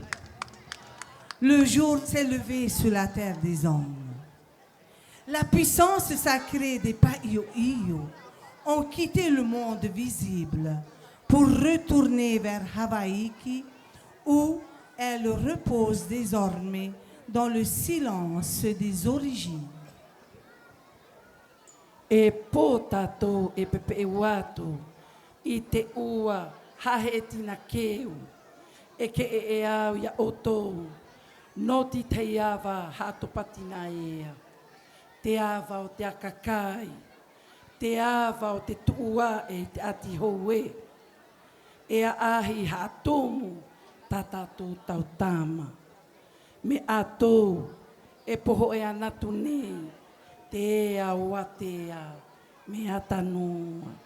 Le jour s'est levé sur la terre des hommes. La puissance sacrée des Pa'iyo-iyo ont quitté le monde visible pour retourner vers Havaiki, où elles reposent désormais dans le silence des origines. E po tatou e pepe'e atu i te ua hahe tina keu, e ke e'e au ia otou, noti te ava hatopa tina ea, te ava o te akakai, te ava o te tu'u a'e i te ati houe. E a'ahi hatomu tatatou tautama. Me atou e poho'e anatu nei te ea o Atea me Atanoa.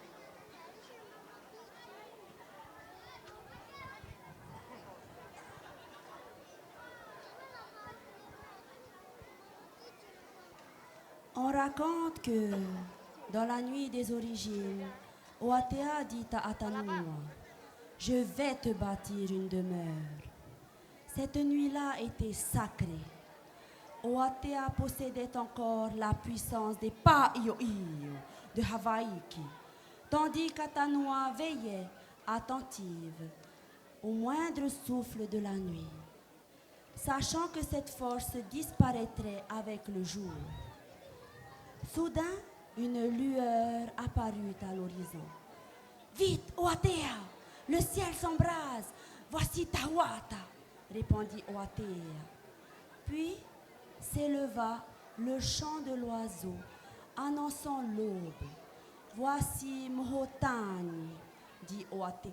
On raconte que, dans la nuit des origines, Oatea dit à Atanoa : « Je vais te bâtir une demeure. » Cette nuit-là était sacrée. Oatea possédait encore la puissance des Pa'iyo-iyo de Havaiki, tandis qu'Atanoa veillait, attentive, au moindre souffle de la nuit, sachant que cette force disparaîtrait avec le jour. Soudain, une lueur apparut à l'horizon. « Vite, Oatea, le ciel s'embrase, voici Tahoata », répondit Oatea. Puis s'éleva le chant de l'oiseau annonçant l'aube. « Voici Mohotani », dit Oatea.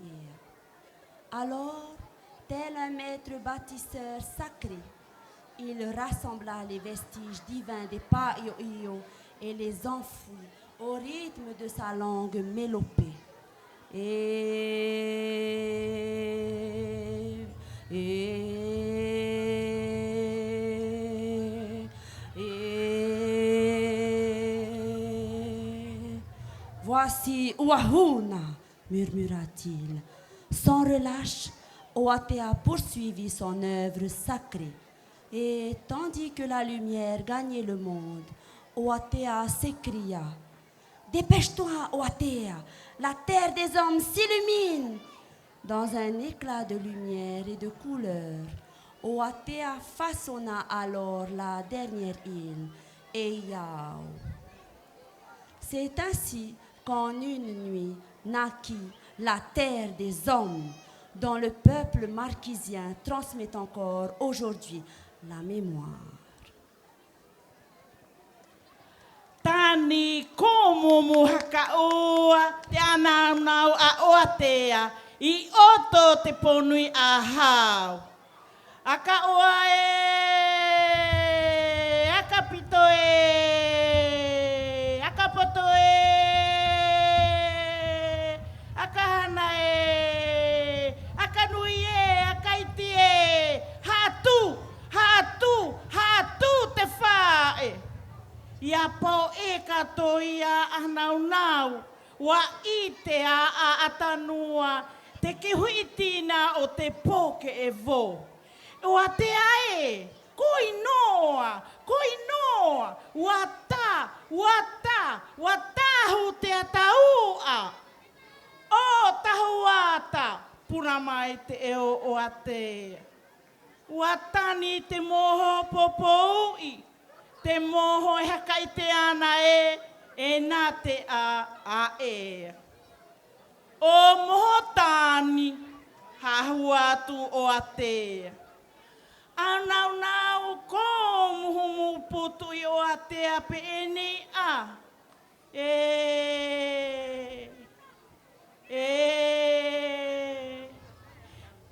Alors, tel un maître bâtisseur sacré, il rassembla les vestiges divins des Pa'iyo-iyo et les enfouit au rythme de sa langue mélopée. E, e, e. Voici Wahuna, murmura-t-il. Sans relâche, Oatea poursuivit son œuvre sacrée. Et tandis que la lumière gagnait le monde, Oatea s'écria : « Dépêche-toi, Oatea, la terre des hommes s'illumine ! » Dans un éclat de lumière et de couleur, Oatea façonna alors la dernière île, Eyao. C'est ainsi qu'en une nuit naquit la terre des hommes, dont le peuple marquisien transmet encore aujourd'hui la mémoire. Tani ko mumu hakaua te anaunau a Oatea i oto te ponui a hau. Aka oa e, aka pito e, aka poto e, aka hana e, aka nui e, aka iti e, ha'a tu, ha'a tu, ha'a tu te fae. Ia pao e ka toia anaunau, wa i te aa a Tanua, te kihuitina o te poke evo. Oatea e, ko inoa, ko inoa, wa ta, wa ta, wa tahu te Ataua. O tahu ata, puna mai te eo Oatea. Wa tani te moho popou'i, te moho e haka i te ana e, e na te a, a e. O moho tani, hahu atu Oatea. Anaunau ko muhumu putu i Oatea pe eni a. E, e,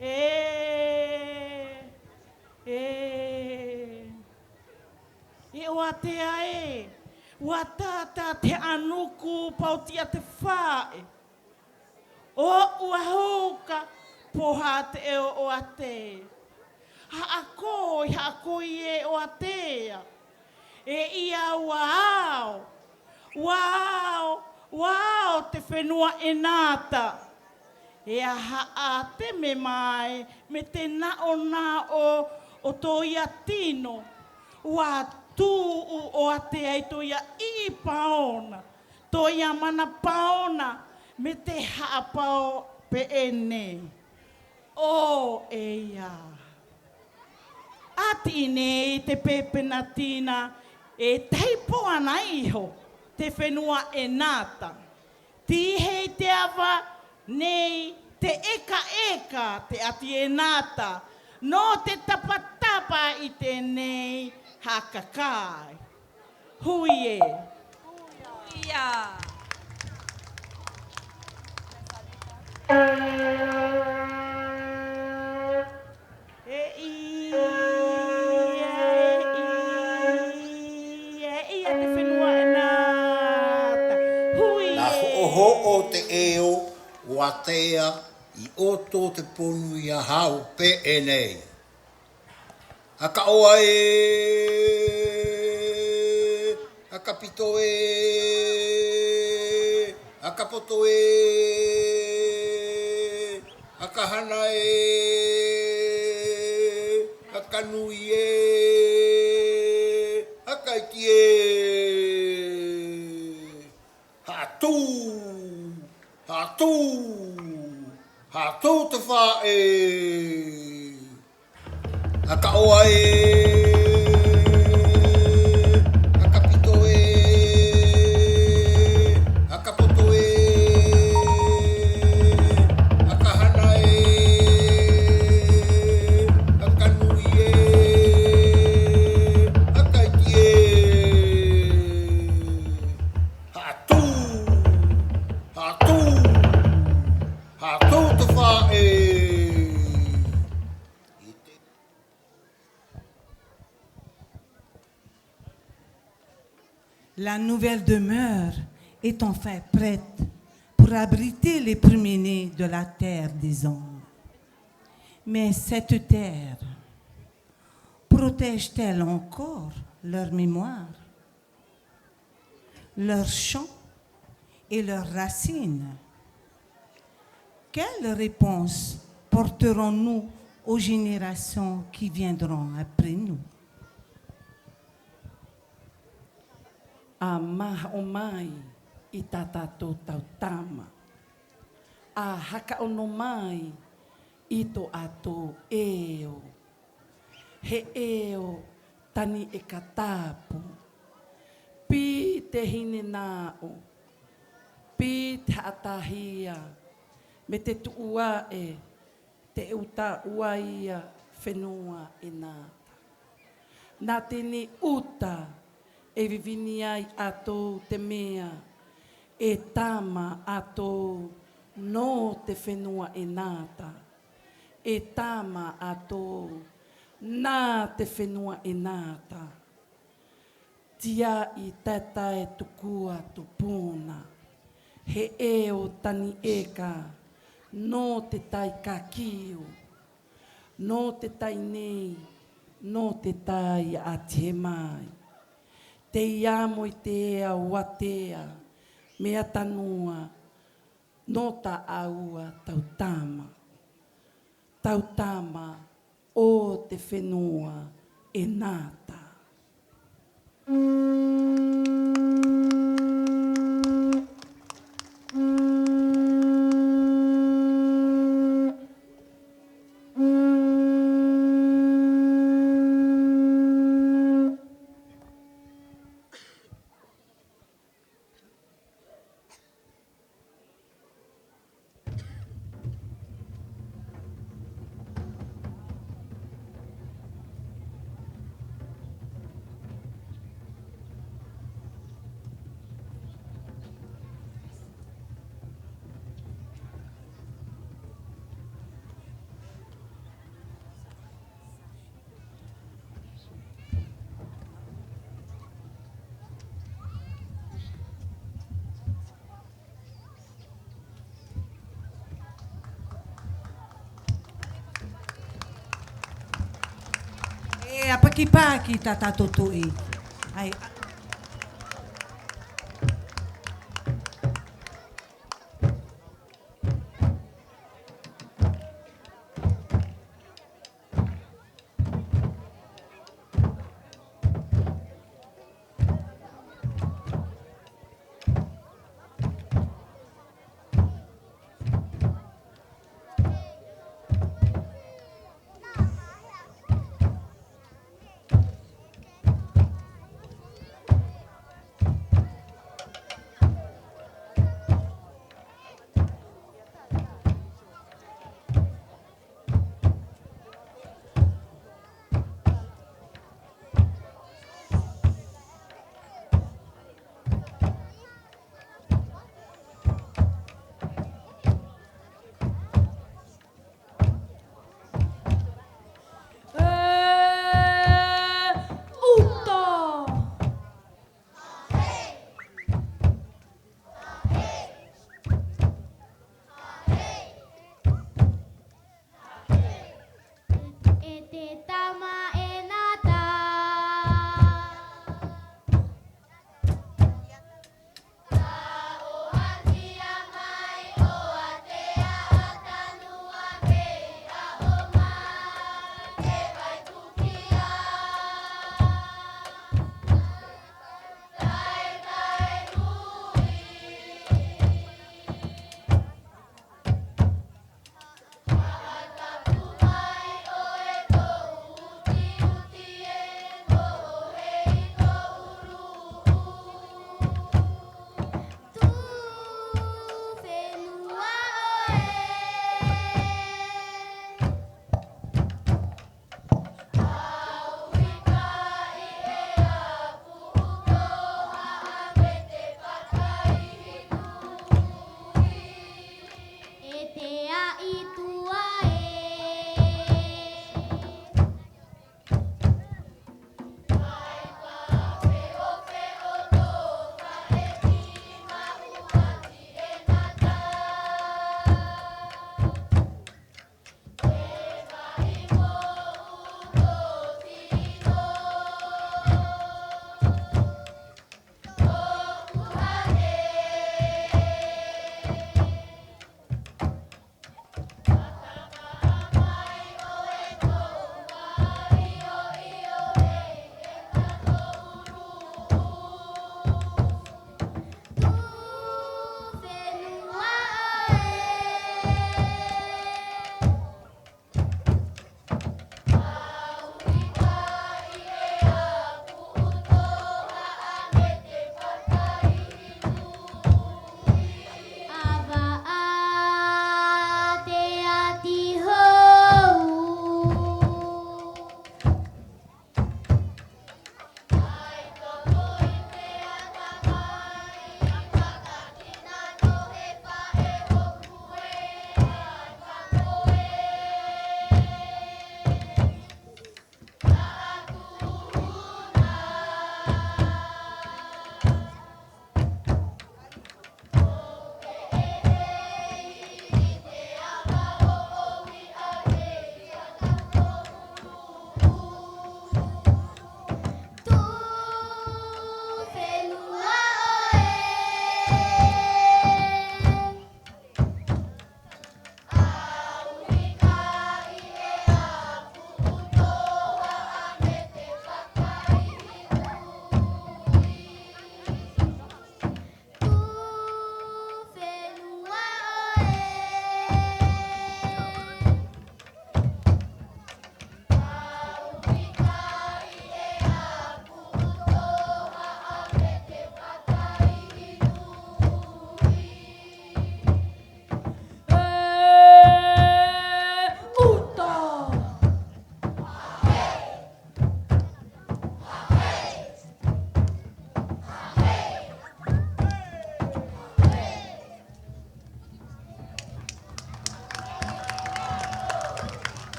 e, e. E Oatea e, wa tata te anuku paotia te fae. O ua huka poha te eo Oatea. Ha'a koi, ha'a koi e Oatea. E ia wa ao, wa ao, wa ao te fenua Enata. E a ha'a te memae, me te na'ona'o o toia tino. Wa tu'u Oatea i toia i paona. Toia mana paona, me te ha'a pao pe eni. O eia. Ati ine i te pepe natina, e tahi poa nai iho, te fenua Enata. Tihe i te ava nei te ekaeka te ati Enata, no te tapatapa i te nei hakakai. Huie. Huia. E ia, e ia, e ia te fenua Enata. Huie. Na ho'oho'o te eo Oatea i oto te ponui a hau pe eni. Aka oa e, aka pito e, aka poto e, aka hana e, aka nui e, aka iti e. Ha'a tu, ha'a tu, ha'a tu te fae. Aka oa e, aka pito e, aka poto e, aka hana e, aka nui e, aka iti e. Ha'a tu, ha'a tu, ha'a tu te fae. La nouvelle demeure est enfin prête pour abriter les premiers-nés de la terre des hommes. Mais cette terre protège-t-elle encore leur mémoire, leur chant et leurs racines ? Quelle réponse porterons-nous aux générations qui viendront après nous ? A maha o mai i tata to tau tama. A haka ono mai i to ato eo. He eo tani eka tapu. Pī te hine na'o. Pī te ha'a tahia. Me te tu'u a'e. Te uta uaia fenua enata. Na teni uta e vivini ai ato te mea e tama ato no te fenua enata. E tama ato na te fenua enata. Tia'i tatae tukua tupuna. He eo tani eka no te tai kakiu. No te tai nei, no te tai ati he mai. Te iamo i te ea watea, mea tanua, no ta aua tau tama. Tau tama, o te fenua enata. E, apakipaki tata toto'i. Ai, a-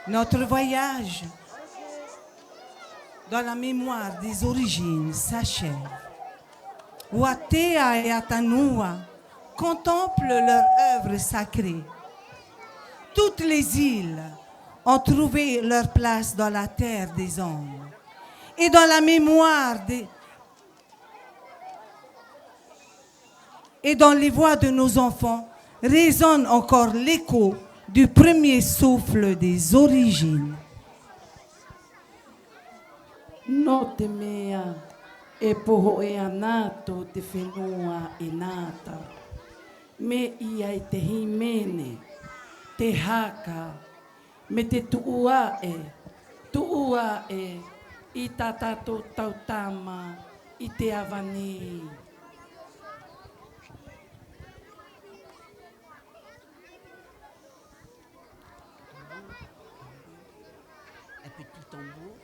Notre voyage dans la mémoire des origines s'achève. Watea et Atanua contemplent leur œuvre sacrée. Toutes les îles ont trouvé leur place dans la terre des hommes et dans la mémoire des, et dans les voix de nos enfants résonne encore l'écho du premier souffle des origines. Nō te mea e poho'e anato te fenua e nata, me iai te himene, te haka, me te tu'u a'e, tu'u a'e i tatato tautama i te avani. Un petit tambour.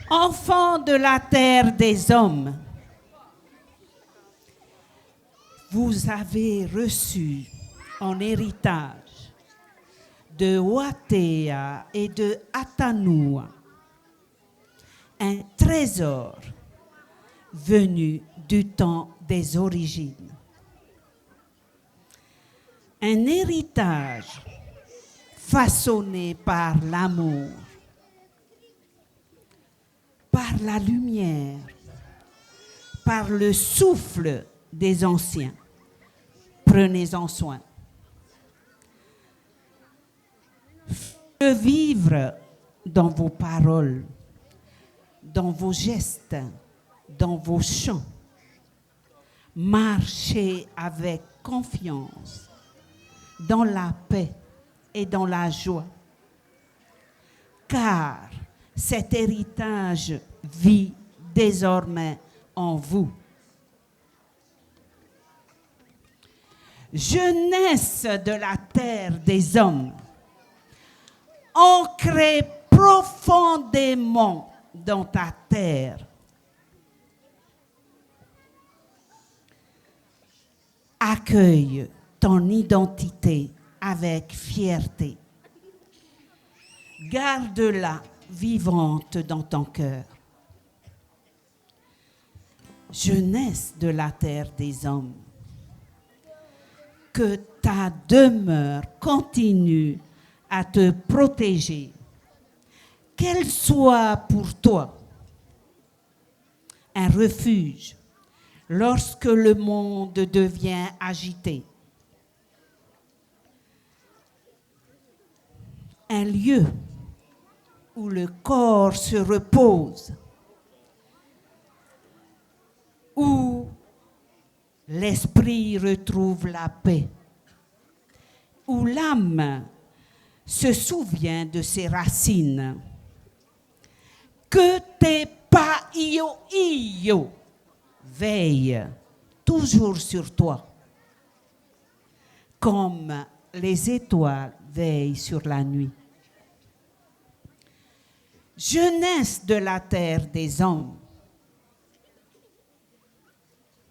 Enfants de la terre des hommes, vous avez reçu en héritage de Watea et de Atanua un trésor venu du temps des origines. Un héritage façonné par l'amour, par la lumière, par le souffle des anciens. Prenez-en soin. Faites-le vivre dans vos paroles, dans vos gestes, dans vos chants. Marchez avec confiance, dans la paix et dans la joie, car cet héritage vit désormais en vous. Jeunesse de la terre des hommes, ancrée profondément dans ta terre, accueille ton identité avec fierté. Garde-la vivante dans ton cœur. Jeunesse de la terre des hommes, que ta demeure continue à te protéger, qu'elle soit pour toi un refuge lorsque le monde devient agité, un lieu où le corps se repose, où l'esprit retrouve la paix, où l'âme se souvient de ses racines. Que tes pa iyo iyo veillent toujours sur toi, comme les étoiles veillent sur la nuit. Jeunesse de la terre des hommes,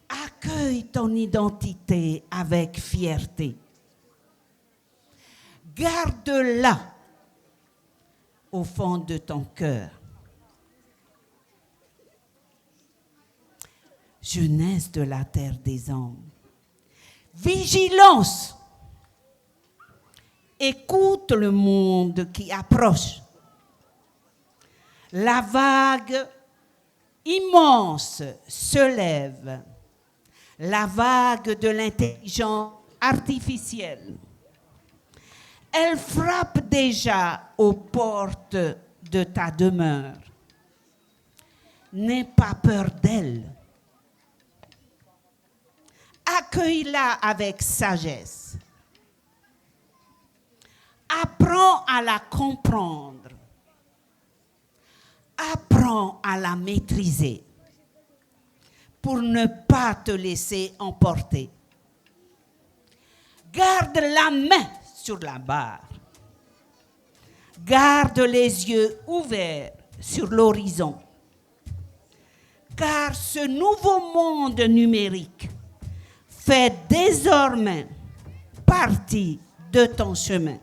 accueille ton identité avec fierté. Garde-la au fond de ton cœur. Jeunesse de la terre des hommes. Vigilance ! Écoute le monde qui approche. La vague immense se lève, la vague de l'intelligence artificielle. Elle frappe déjà aux portes de ta demeure. N'aie pas peur d'elle. Accueille-la avec sagesse. Apprends à la comprendre. Apprends à la maîtriser pour ne pas te laisser emporter. Garde la main sur la barre. Garde les yeux ouverts sur l'horizon. Car ce nouveau monde numérique fait désormais partie de ton chemin.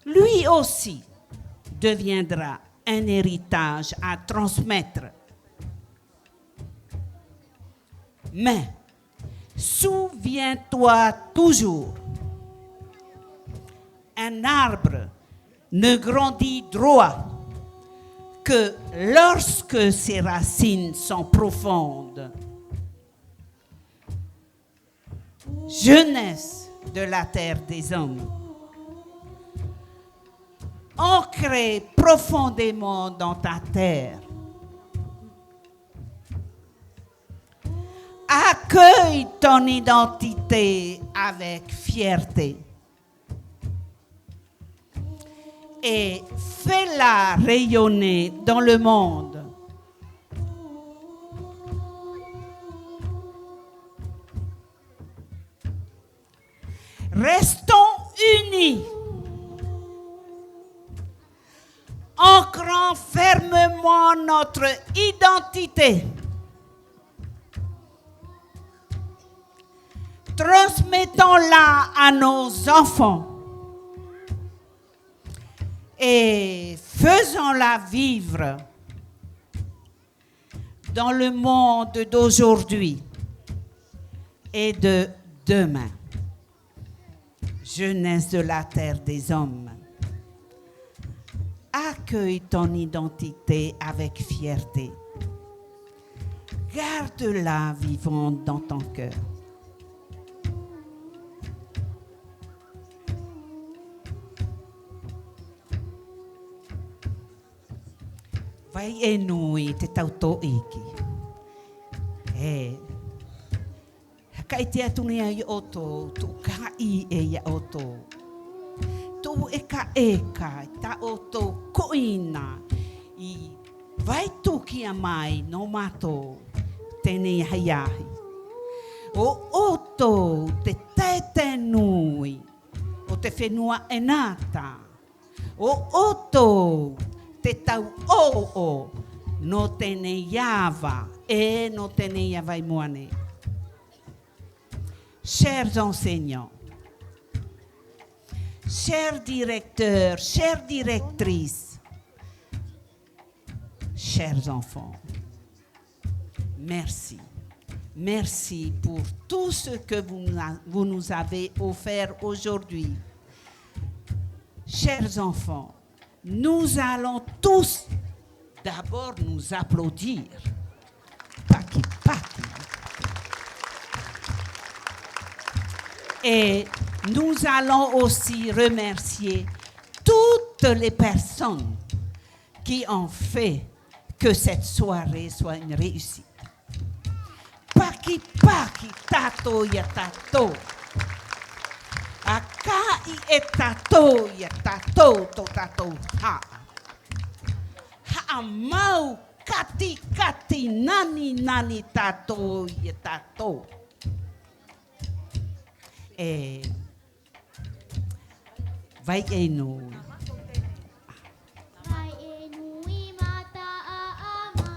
Lui aussi deviendra un héritage à transmettre. Mais souviens-toi toujours, un arbre ne grandit droit que lorsque ses racines sont profondes. Jeunesse de la terre des hommes, ancrée profondément dans ta terre, accueille ton identité avec fierté et fais-la rayonner dans le monde. Restons unis, ancrant fermement notre identité. Transmettons-la à nos enfants et faisons-la vivre dans le monde d'aujourd'hui et de demain. Jeunesse de la terre des hommes, accueille ton identité avec fierté. Garde-la vivante dans ton cœur. Vai e nui te tau to'o iki. E. Haka ite atu ni ia oto, tu'u ka'i e ia oto. Tu'u ekaeka, ta oto koina. I vai tuki a mai no mato, te ne ahiahi. O oto, te taete nui. O te fenua enata. O oto, te tau o'o, no te ne iava, e no te ne iava i moa ne. Chers enseignants, chers directeurs, chères directrices, chers enfants, merci. Merci pour tout ce que vous nous a-, vous nous avez offert aujourd'hui. Chers enfants, nous allons tous d'abord nous applaudir. Paki, paki. Et nous allons aussi remercier toutes les personnes qui ont fait que cette soirée soit une réussite. Paki, paki, tato ia tato. Aka'i e tato ia tato, to tato ha. Ha'amau kati, kati, nani, nani, tato ia tato. E, vai e nui. Vai e nui mata a ama.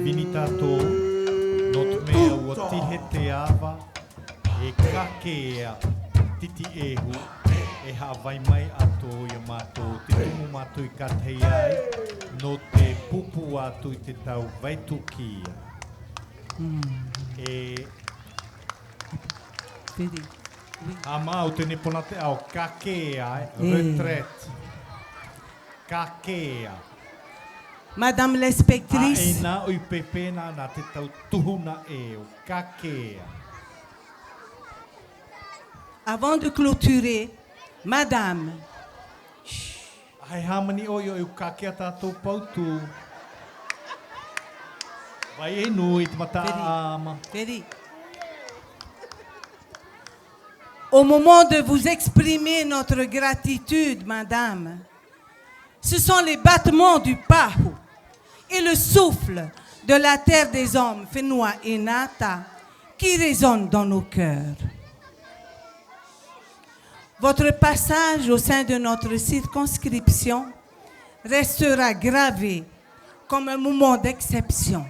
Vini tatou, nō te meʻa ua tihe te ava, e kakea titi ehu, e haʻavai mai atu ia matou, te tumu matou i katahi ai, nō te pupu atu i te tau vaitukia. Mm. E Pedi. Oui. Ama, o te nipola te ao, kakea, e, e, retraite. Kakea. Madame l'inspectrice. A, e na o i pepe na, na te tau tuhuna e o kakea. Avant de clôturer, madame. Chut. Hai hā mani ʻoiʻoi, kakea tatou pautu. Vai inu i te mata ama. Pedi. Au moment de vous exprimer notre gratitude, madame, ce sont les battements du pahu et le souffle de la terre des hommes, Fenua e Nata, qui résonnent dans nos cœurs. Votre passage au sein de notre circonscription restera gravé comme un moment d'exception,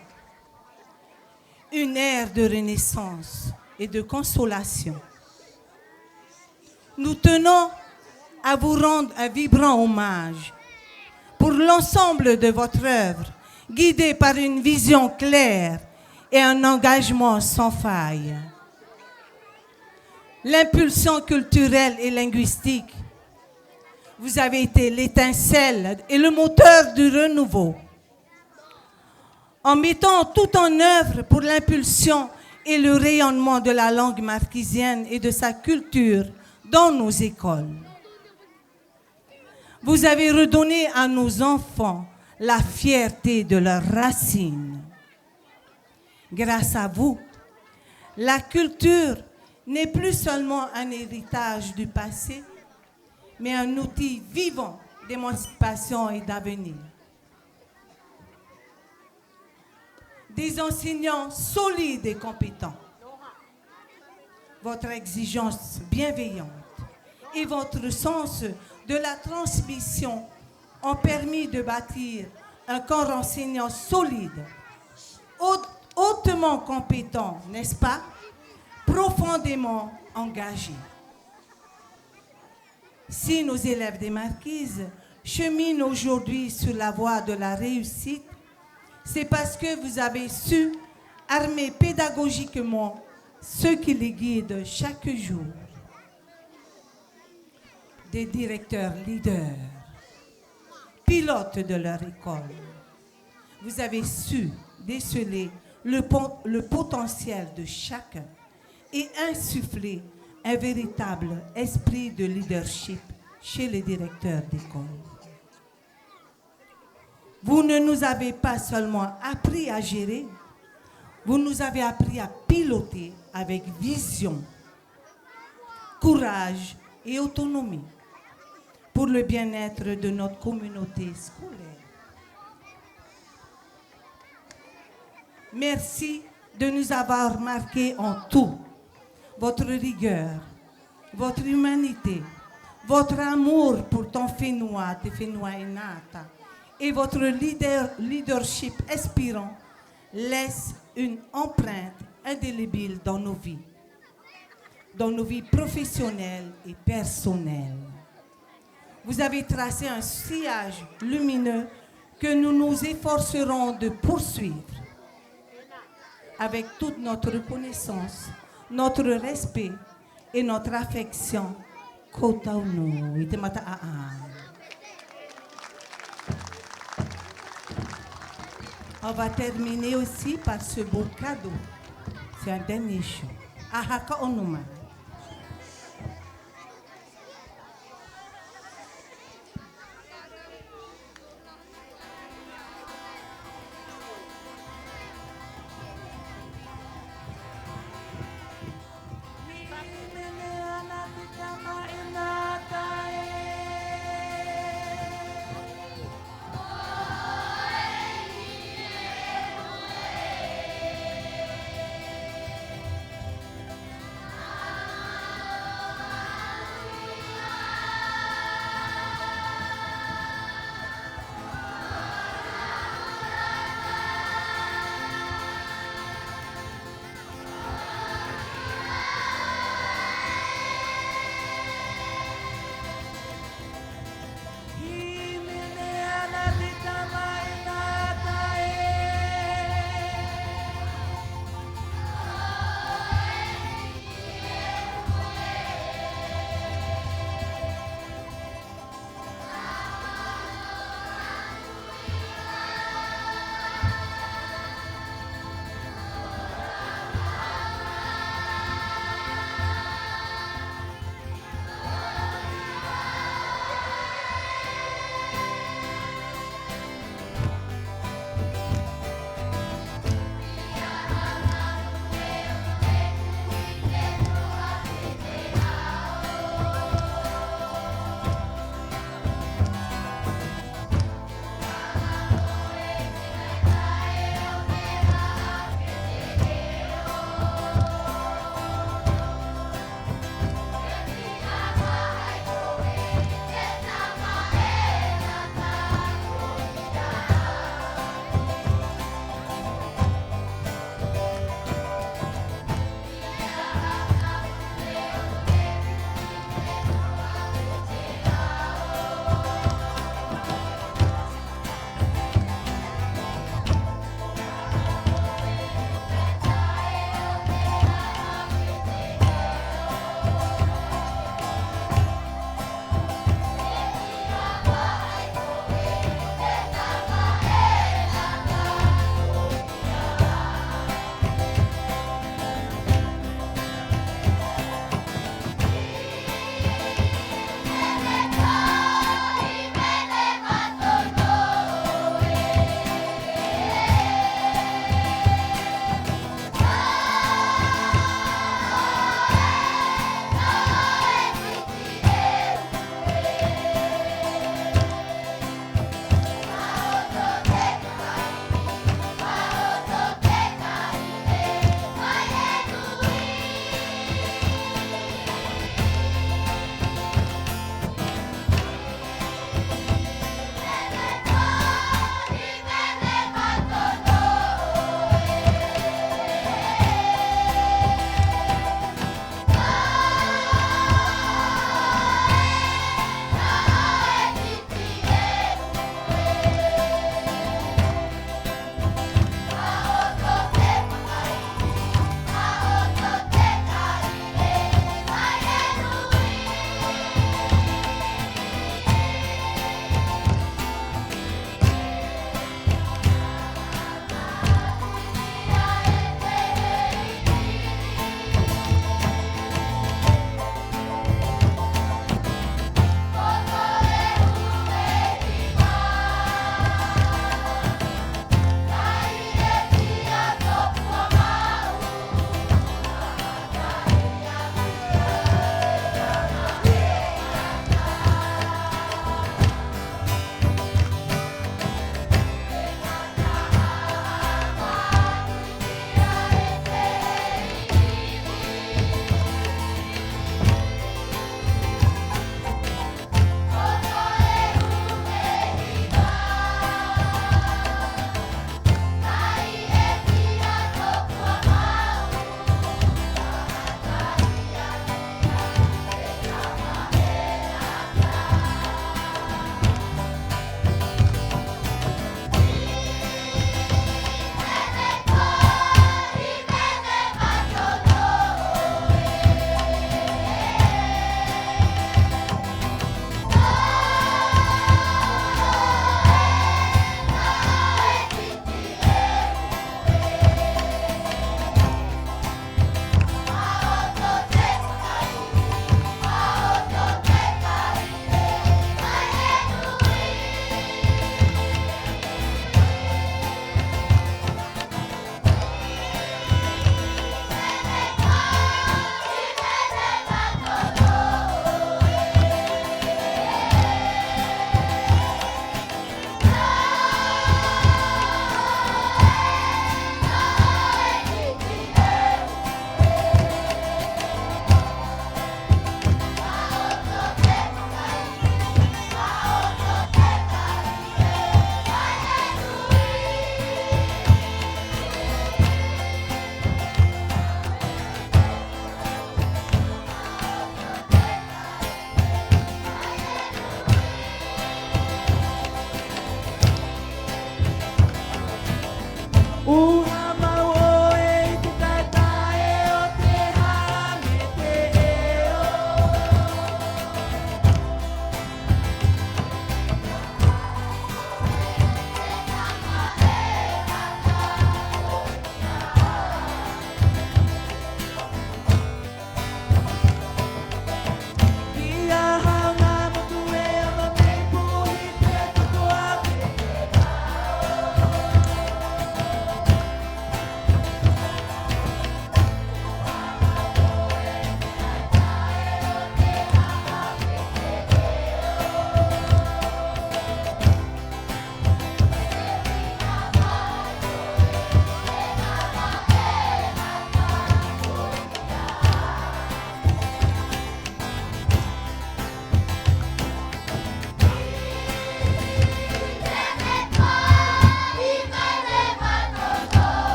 une ère de renaissance et de consolation. Nous tenons à vous rendre un vibrant hommage pour l'ensemble de votre œuvre, guidée par une vision claire et un engagement sans faille. L'impulsion culturelle et linguistique, vous avez été l'étincelle et le moteur du renouveau. En mettant tout en œuvre pour l'impulsion et le rayonnement de la langue marquisienne et de sa culture dans nos écoles. Vous avez redonné à nos enfants la fierté de leurs racines. Grâce à vous, la culture n'est plus seulement un héritage du passé, mais un outil vivant d'émancipation et d'avenir. Des enseignants solides et compétents. Votre exigence bienveillante et votre sens de la transmission ont permis de bâtir un corps enseignant solide, haut-, hautement compétent, n'est-ce pas ? Profondément engagé. Si nos élèves des Marquises cheminent aujourd'hui sur la voie de la réussite, c'est parce que vous avez su armer pédagogiquement ceux qui les guident chaque jour. Des directeurs leaders, pilotes de leur école, vous avez su déceler le pon-, le potentiel de chacun et insuffler un véritable esprit de leadership chez les directeurs d'école. Vous ne nous avez pas seulement appris à gérer, vous nous avez appris à piloter avec vision, courage et autonomie pour le bien-être de notre communauté scolaire. Merci de nous avoir marqués en tout. Votre rigueur, votre humanité, votre amour pour ton fenua, te fenua e Nata, et votre leader-, leadership inspirant laisse une empreinte indélébile dans nos vies, dans nos vies professionnelles et personnelles. Vous avez tracé un sillage lumineux que nous nous efforcerons de poursuivre avec toute notre reconnaissance, notre respect et notre affection. Ko tau nu i te mata aʻa. On va terminer aussi par ce beau cadeau. C'est un dernier chant. Aha ka onuma.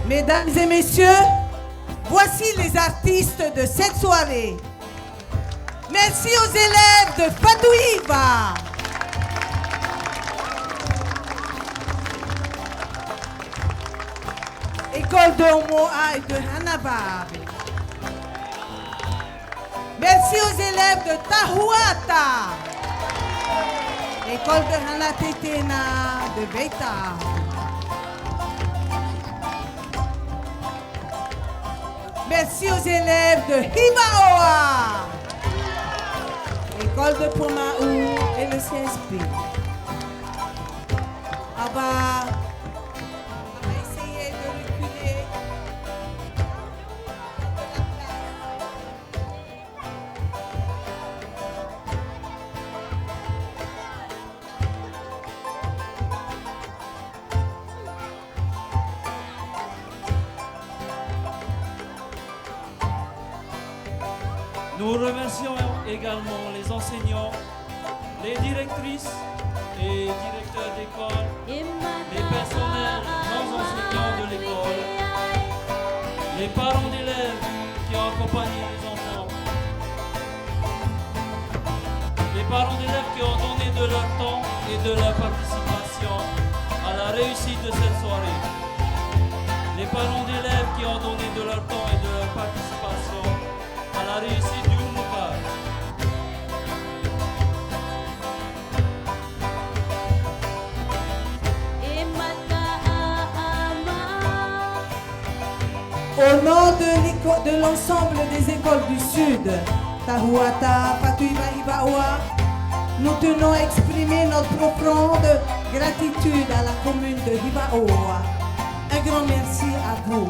Mesdames et messieurs, voici les artistes de cette soirée. Merci aux élèves de Fatou Hiva. École de Omoa et de Hanavave. Merci aux élèves de Tahuata. École de Hanatetena de Veita. Merci aux élèves de Hivaoa, école de Poma'u et le C S P. On va, on va essayer de reculer. Nous remercions également les enseignants, les directrices et directeurs d'école, les personnels non enseignants de l'école, les parents d'élèves qui ont accompagné les enfants, les parents d'élèves qui ont donné de leur temps et de leur participation à la réussite de cette soirée. Les parents d'élèves qui ont donné de leur temps et de leur participation à la réussite du Umuka. Au nom de l'éco-, de l'ensemble des écoles du Sud, Tahuata, Fatou Hiva, Hivaoa, nous tenons à exprimer notre profonde gratitude à la commune de Hivaoa. Un grand merci à vous,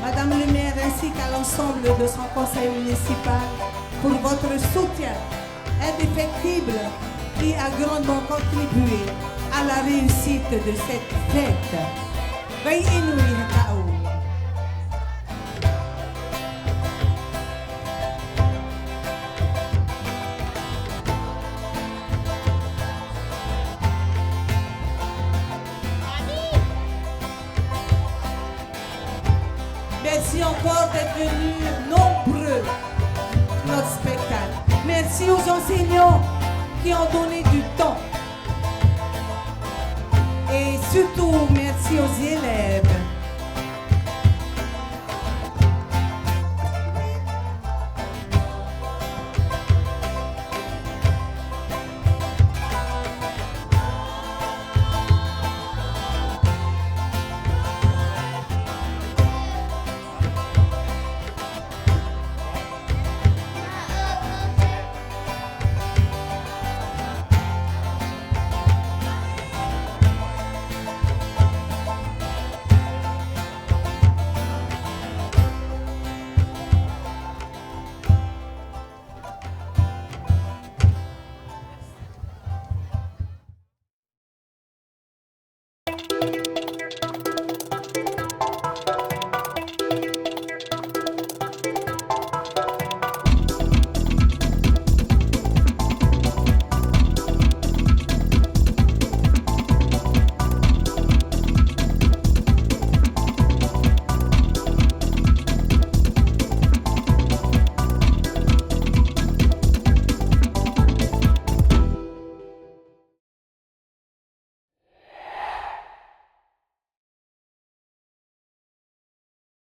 Madame le maire, ainsi qu'à l'ensemble de son conseil municipal pour votre soutien indéfectible qui a grandement contribué à la réussite de cette fête. Bai'inui heka'u. Merci encore d'être venus nombreux pour notre spectacle. Merci aux enseignants qui ont donné du temps. Et surtout, merci aux élèves